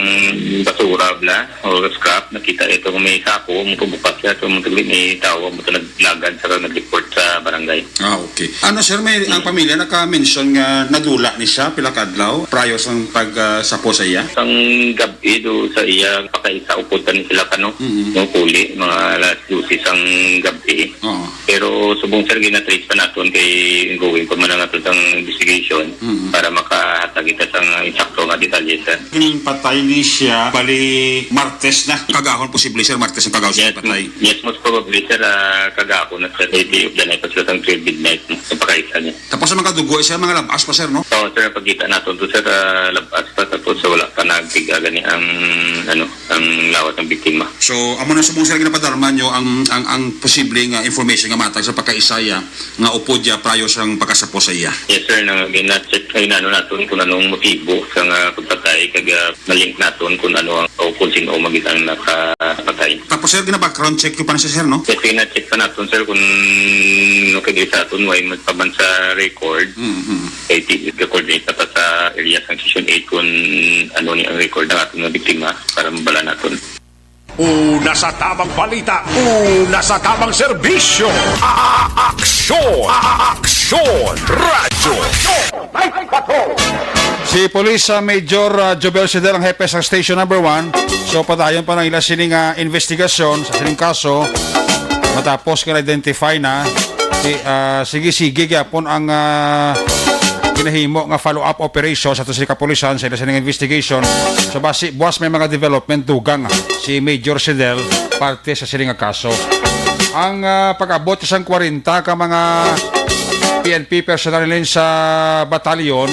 basura, bla, o scrap. Nakita ito nga may sako, mo to bukas siya, so mo to may tawo, mo to naglagan sa nag-report sa barangay. Ah, okay. Ano, sir, may, ang Mm. pamilya naka-mention nga nadula ni siya pila ka adlaw prior sa pag, ah, sapo sa iya? Sang gabi do sa iya, pakaisa upod ni sila kano, Mm-hmm. no, puli, mga alas dose sang gabi. Oo. Pero subong, sir, ginatrace pa naton kay ongoing pa man ang aton sang investigation Mm-hmm. para makahatag kita sang insakto nga detalye, sir. Yung patay ni siya, bali, Martes na. Kagahon, posible, sir, Martes ang kagahon siya Yes, patay. yes, most probably, sir, ah, kagahon na, sir. Maybe, danay pa sila sang twelve midnight, no, sa pakaisa niya. Tapos ang mga dugo, sir, mga labas pa, sir, no? Oo, sir, pagkita naton to, sir, ah, labas pa, tapos wala pa nagtiga gani ang mm, ano, ang lawas ng biktima. So, amo na subong, sir, ginapadarman nyo ang, ang, ang posible nga information nga matag sa pagkaisaya nga upod ya prior sang pagkasapo sa iya? Yes, sir, na gina-check ay nano naton kung anong motibo sa nga pagpatay kag, ah, na-link naton kung ano ang o kung sino magid ang nakapatay. Tapos, sir, gina-background check nyo pa na siya, sir, no? Yes, gina-check pa naton, sir, kung no kay sa aton way magpaman sa record. Mm-hmm. Kay ti-, coordinate na pa sa area sang Section eight kung ano ni ang record ng aton nga biktima para mabala naton. Una sa tamang balita, una sa tamang serbisyo. A-, a-, aksyon, a-, a-, aksyon, radyo. Si Police, ah, Major, ah, Jobel Sidel ang hepe sa Station Number One. So, padayon pa ang ila sini nga investigasyon sa sining kaso. Matapos nga na-identify na, si, ah, sige-sige gyapon ang, ah, ginahimo nga follow-up operation sa to sa kapulisan sa ila sining investigation. So, basi buwas may mga development, dugang si Major Sidel parte sa sini nga kaso. Ang, ah, pag-abot sa kwarenta ka mga P N P personnel sa batalyon,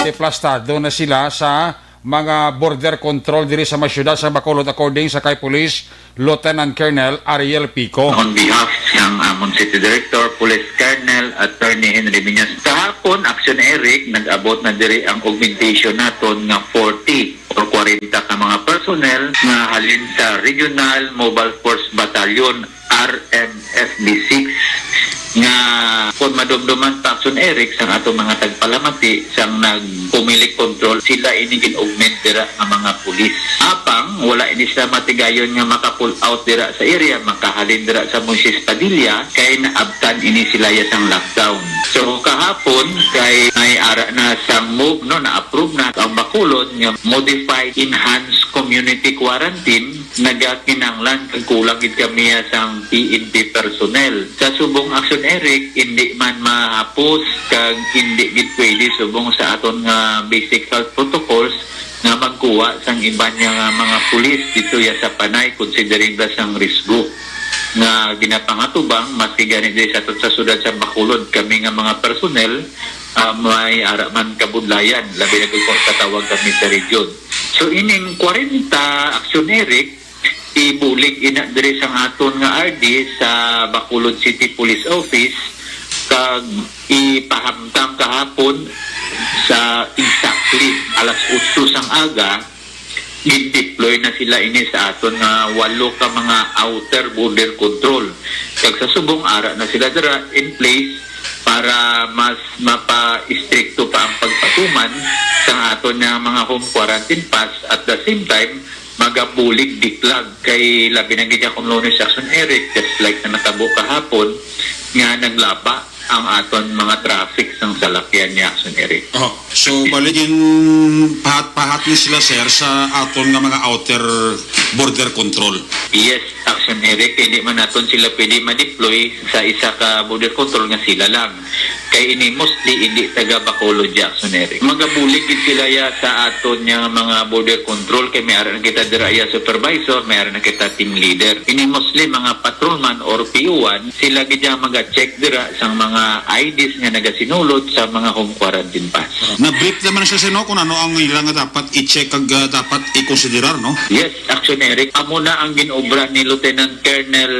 deplastado na sila sa mga border control diri sa mga syudad sa Bacolod, according sa kay Police Lieutenant Colonel Ariel Pico. On behalf sang amon City Director, Police Colonel Attorney Henry Miñas, kahapon, Action Eric, nag-abot na diri ang augmentation naton nga forty or kwarenta ka mga personnel nga halin sa Regional Mobile Force Battalion, R M F B six, nga kon madumduman pa, Action Eric, sang ato mga tagpalamati sang nagpumilik kontrol, sila ini gin-augment dira nga mga pulis. Apang wala ini sila matigayon nga maka-pull out dira sa area, makahalin dira sa Moises Padilla, kay naabtan ini sila ya sang lockdown. So, kahapon, kay may ara na sang move, no, na-approve na ang Bacolod nga modified enhanced community quarantine, nagakinahanglan kag kulang gid kami sang P N P personnel. Sa subong, Action Eric, indi man mahapos kag indi gid pwede subong sa aton nga basic health protocols nga magkuha sang iban niya nga mga pulis dito ya sa Panay, considering da sang risgo nga ginapangatubang, maski gani diri sa aton sa sudad sa Bacolod, kami nga mga personnel, ah, may ara man kabudlayan, labi na gid kung katawag kami sa region. So, ining kwarenta, Action Eric, ibulig ina diri sang aton nga R D sa Bacolod City Police Office, kag ipahamtang kahapon sa exactly alas otso sang aga, gin-deploy na sila ini sa aton nga walo ka mga outer border control. Kag sa subong, ara na sila dira in place para mas mapa-istrikto pa ang pagpatuman sang aton nga mga home quarantine pass. At the same time, magabulig diklag kay labi na gid akong Lunes, Action Eric, just like na natabo kahapon, nga naglaba ang aton mga traffic sang salakyan ni Action Eric. Oh, so bali gin pahat-pahat ni sila, sir, sa aton nga mga outer border control. Yes, Action Eric, hindi man naton sila pwede ma-deploy sa isa ka border control nga sila lang. Kay ini mostly hindi taga Bacolod, Action Eric. Magabulig gid sila ya sa aton nga mga border control, kay may ara na kita dira ya supervisor, may ara na kita team leader. Ini mostly mga patrolman or P O one, sila gid ang maga-check dira sang mga I Ds nga nagasinulod sa mga home quarantine pass. Na-brief naman siya, sir, no, kung ano ang ilang dapat i-check kag, ah, dapat i-considerar, no? Yes, Action Eric. Amo na ang ginobra ni Lieutenant Colonel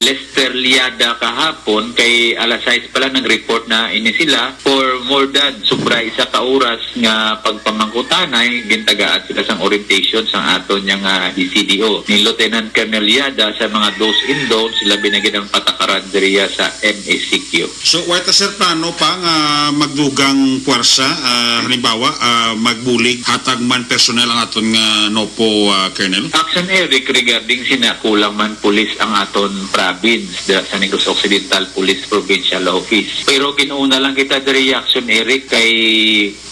Lester Liada kahapon, kay alas sais pa lang nag-report na ini sila. For more than sobra isa ka oras nga pagpamangkutanay, gintagaan sila sang orientation sang aton nga, ah, E C D O ni Lieutenant Colonel Liada sa mga do's and don'ts, labi na gid ang patakaran diriya sa M S C Q. So, wala ta, sir, plano pa nga magdugang puwersa, ah, halimbawa, ah, magbulig, hatag man personnel ang aton nga NOPO, ah, Colonel? Action Eric, regarding sina, kulang man pulis ang aton province, dira sa Negros Occidental Police Provincial Office. Pero gin-una lang kita diri, Action Eric, kay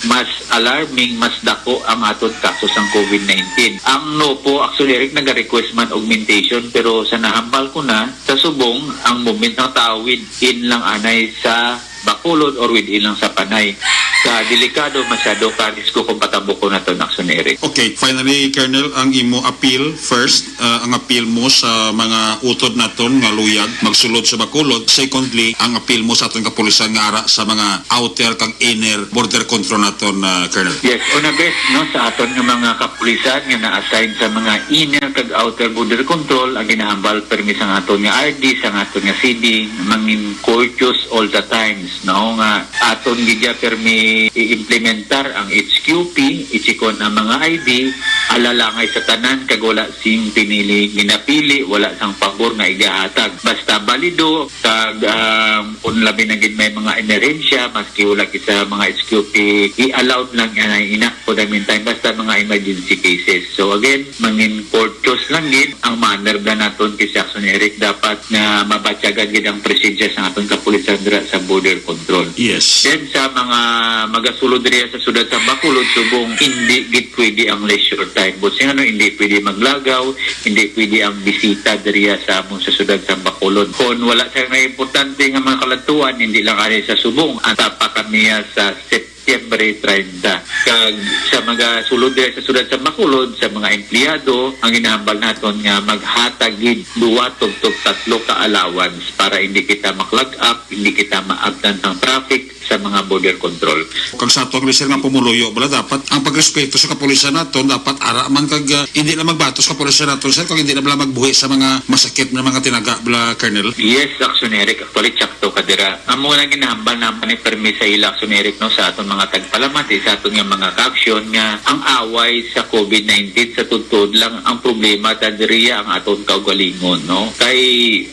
mas alarming, mas dako ang aton kaso sang COVID nineteen. Ang NOPO, Action Eric, naga-request man augmentation, pero sa nahambal ko na, sa subong, ang movement ng tao within lang anay sa Bacolod or within lang sa Panay. Ka delikado masyado, ka risgo kung patambuko naton, Action Eric. Okay, finally, Colonel, ang imo appeal first, ah, ang appeal mo sa mga utod naton nga luyag magsulod sa Bacolod. Secondly, ang appeal mo sa aton kapulisan nga ara sa mga outer kag inner border control naton, ah, Colonel. Yes, una bes, no, sa aton nga mga kapulisan nga na-assign sa mga inner kag outer border control, ang ginahambal permi sa aton nga R D, sa aton nga C D, mangin courteous all the times, no, nga aton gid ya permi i-implementar ang H Q P, i-check-on ang mga I D, alalangay sa tanan kag wala sing pinili ginapili, wala sang pabor nga igahatag. Basta balido kag, um, kung labi na gid may mga emerhensya, maski wala gid sa mga H Q P, i-allowed lang yan ay ina for the meantime, basta mga emergency cases. So again, mangin courteous lang gid ang manner ba naton kay Action Eric, dapat nga mabatyagan gid ang presensya sa aton kapulisan dira sa border control. Yes. Then sa mga magasulod diri sa siyudad sa Bacolod, subong hindi gid pwede ang leisure time. But sing ano, hindi pwede maglagaw, hindi pwede ang bisita diri sa amon sa siyudad sa Bacolod. Kung wala sa nga importante nga mga kaladtuan, hindi lang ari sa subong, ang tapa kami sa September treinta. Kag sa mga sulod diri sa siyudad sa Bacolod, sa mga empleyado, ang ginahambal naton nga maghatag gid duwa tubtob tatlo ka allowance para hindi kita maklag up, hindi kita maabtan sang traffic sa mga border control. Kag sa ato ang, sir, nga pumuluyo, bala, dapat ang pagrespeto sa kapulisan naton dapat ara man kag, ah, hindi lang magbatos kapulisan naton, sir, kag hindi lang bala magbuhi sa mga masakit na mga tinaga, bala, Colonel. Yes, Action Eric, actually, tsakto ka dira. Amo na ginahambal naman ni permi sa ila, Action Eric, no, sa aton mga tagpalamati, sa aton nga mga ka-aksyon nga ang away sa covid nineteen sa tuod-tuod lang ang problema, ta diriya ang aton kaugalingon, no? Kay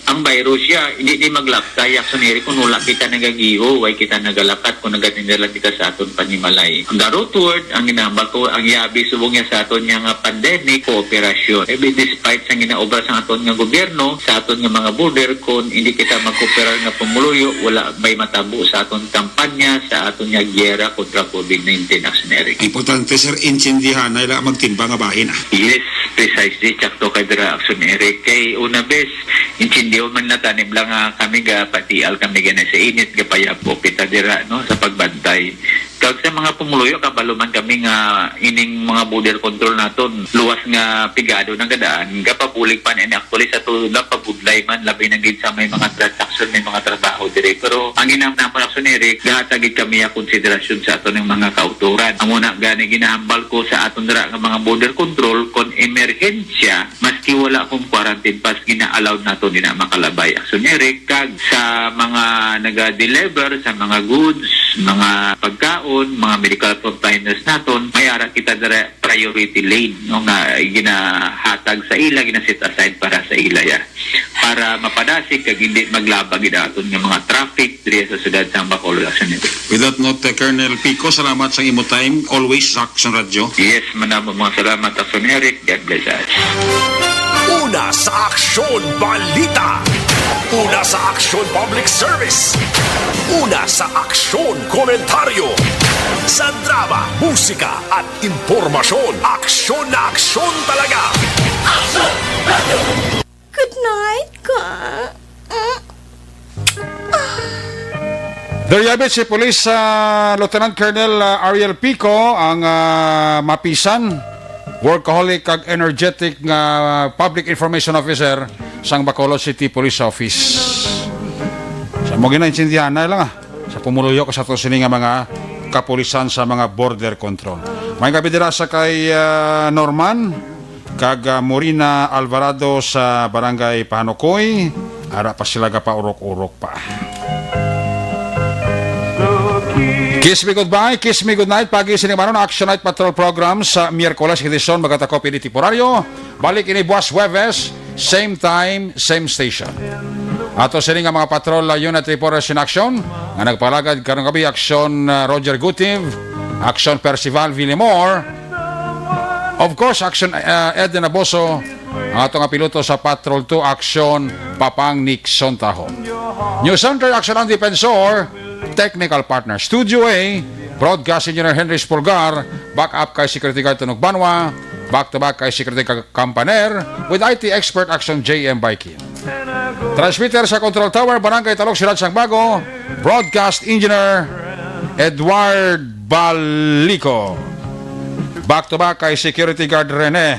ang virus siya, hindi di maglaptay, Action Eric, kung wala kita nagagiho, way kita nagalakat, kung nagatinda lang kita sa aton panimalay. Ang garot word, ang ginahambal ko, ang yabi subong niya sa aton niya nga pandemic, kooperasyon. Even despite sa ginaobra sa aton nga gobyerno, sa aton nga mga border, kung hindi kita magkooperar nga pumuluyo, wala may matabo sa aton kampanya, sa aton nga giyera kontra covid nineteen, Action Eric. Importante, sir, intindihan na ila magtimbang nga bahin, ah. Yes, precisely, tsakto kay dira, Action Eric. Kay una bes, intindiho man na tanib lang nga kami ga patial kami gani sa init, gapayapo kita dira, no, sa pagbantay. Kag sa mga pumuluyo, kabalo man kami nga ining mga border control naton, luwas nga pigado nang gadaan, gapabulig pa na ini actually sa tuod lang pagudlay man, labi na gid sa may mga transaction, may mga trabaho diri. Pero ang ginam-, namon, Action Eric, gahatag gid kami ang konsiderasyon sa aton nga mga kautoran. Amo na gani ginahambal ko sa aton dira nga mga border control, kon emerhensya, maski wala kung quarantine pass, gina-allowed naton din ang makalabay, Action Eric, kag sa mga naga-deliver sa mga goods, mga pagkaon, mga medical containers naton, may ara kita dira priority lane, no, nga ginahatag sa ila, gina-set aside para sa ila ya, para mapadasig kag hindi maglabag gid aton nga mga traffic diri sa siyudad sa Bacolod, Action Eric. With that note, uh, Colonel Pico, salamat sa imo time. Always sa Action Radio. Yes, manamo mga salamat, Action Eric. God bless us. Una sa Aksyon Balita. Una sa Aksyon Public Service. Una sa Aksyon Komentaryo. Sa drama, musika, at impormasyon, aksyon na aksyon talaga. Good night, ka. Mm. Ah. There you have it, si Police, ah, Lieutenant Colonel, ah, Ariel Pico, ang, ah, mapisan, workaholic, kag energetic nga public information officer sang Bacolod City Police Office. Sa mo ginaintindihan na lang, ah, sa pumuluyo ko sa to sini nga mga kapulisan sa mga border control. May gabi dira sa kay, ah, Norman kag, ah, Morina Alvarado sa Barangay Pahanukoy. Ara pa sila gapaurok-urok pa. Kiss me goodbye, kiss me goodnight. Pagi sini maron, Action Night Patrol Program sa Miyerkules edisyon, magatakop ini temporaryo. Balik ini buwas Huwebes, same time, same station. Ato sini nga mga patrol, uh, Unit Reporters in Action, nga nagpalagad karong gabi, Action, uh, Roger Gutiv, Action Percival Villamor, of course, Action, uh, Eden Aboso, ang ato nga piloto sa Patrol two, Action Papang Nixon Taho. News Center, Action Ang Defensor, technical partner, Studio A, broadcast engineer Henry Spulgar, backup kay Security Guard Tunog Banwa, back to back kay Security Guard Campaner, with I T expert Action J M Baikin. Transmitter sa Control Tower, Barangay Talok, Siyudad sang Bago, broadcast engineer Edward Balico. Back to back kay Security Guard Rene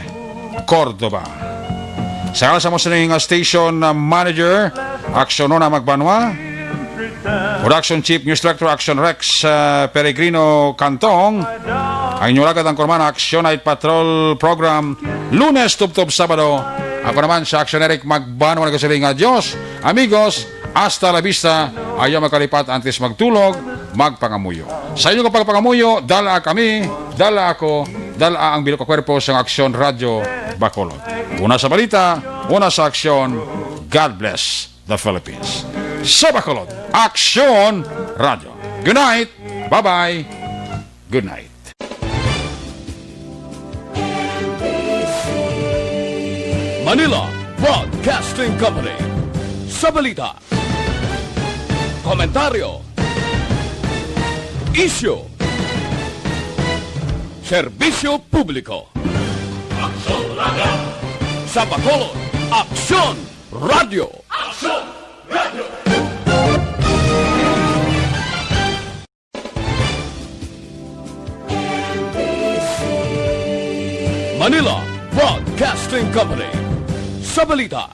Cordova. Sa ngalan sa mo sining nga station, uh, manager, Aksyon Nona Magbanwa. Production Chief, News Director, Action Rex, uh, Peregrino Cantong. Ang inyong lagad ang kurman, Action Night Patrol Program, Lunes tubtob Sabado. Ako naman sa Action Eric Magbanwa, nagsabi nga, "Dios, amigos, hasta la vista." Ayaw magkalipat antes magtulog, magpangamuyo. Sa inyo pagpangamuyo, dala kami, dala ako, dala ang bilog ka kwerpo sa Aksyon Radyo Bacolod. Una sa balita, una sa aksyon. God bless the Philippines. Sa Bacolod, Aksyon Radyo. Good night. Bye-bye. Good night. Manila Broadcasting Company. Sa balita, komentaryo, isyu, serbisyo publiko. Aksyon Radyo. Sa Bacolod, Aksyon Radyo. Aksyon Radyo. Manila Broadcasting Company. Sa balita,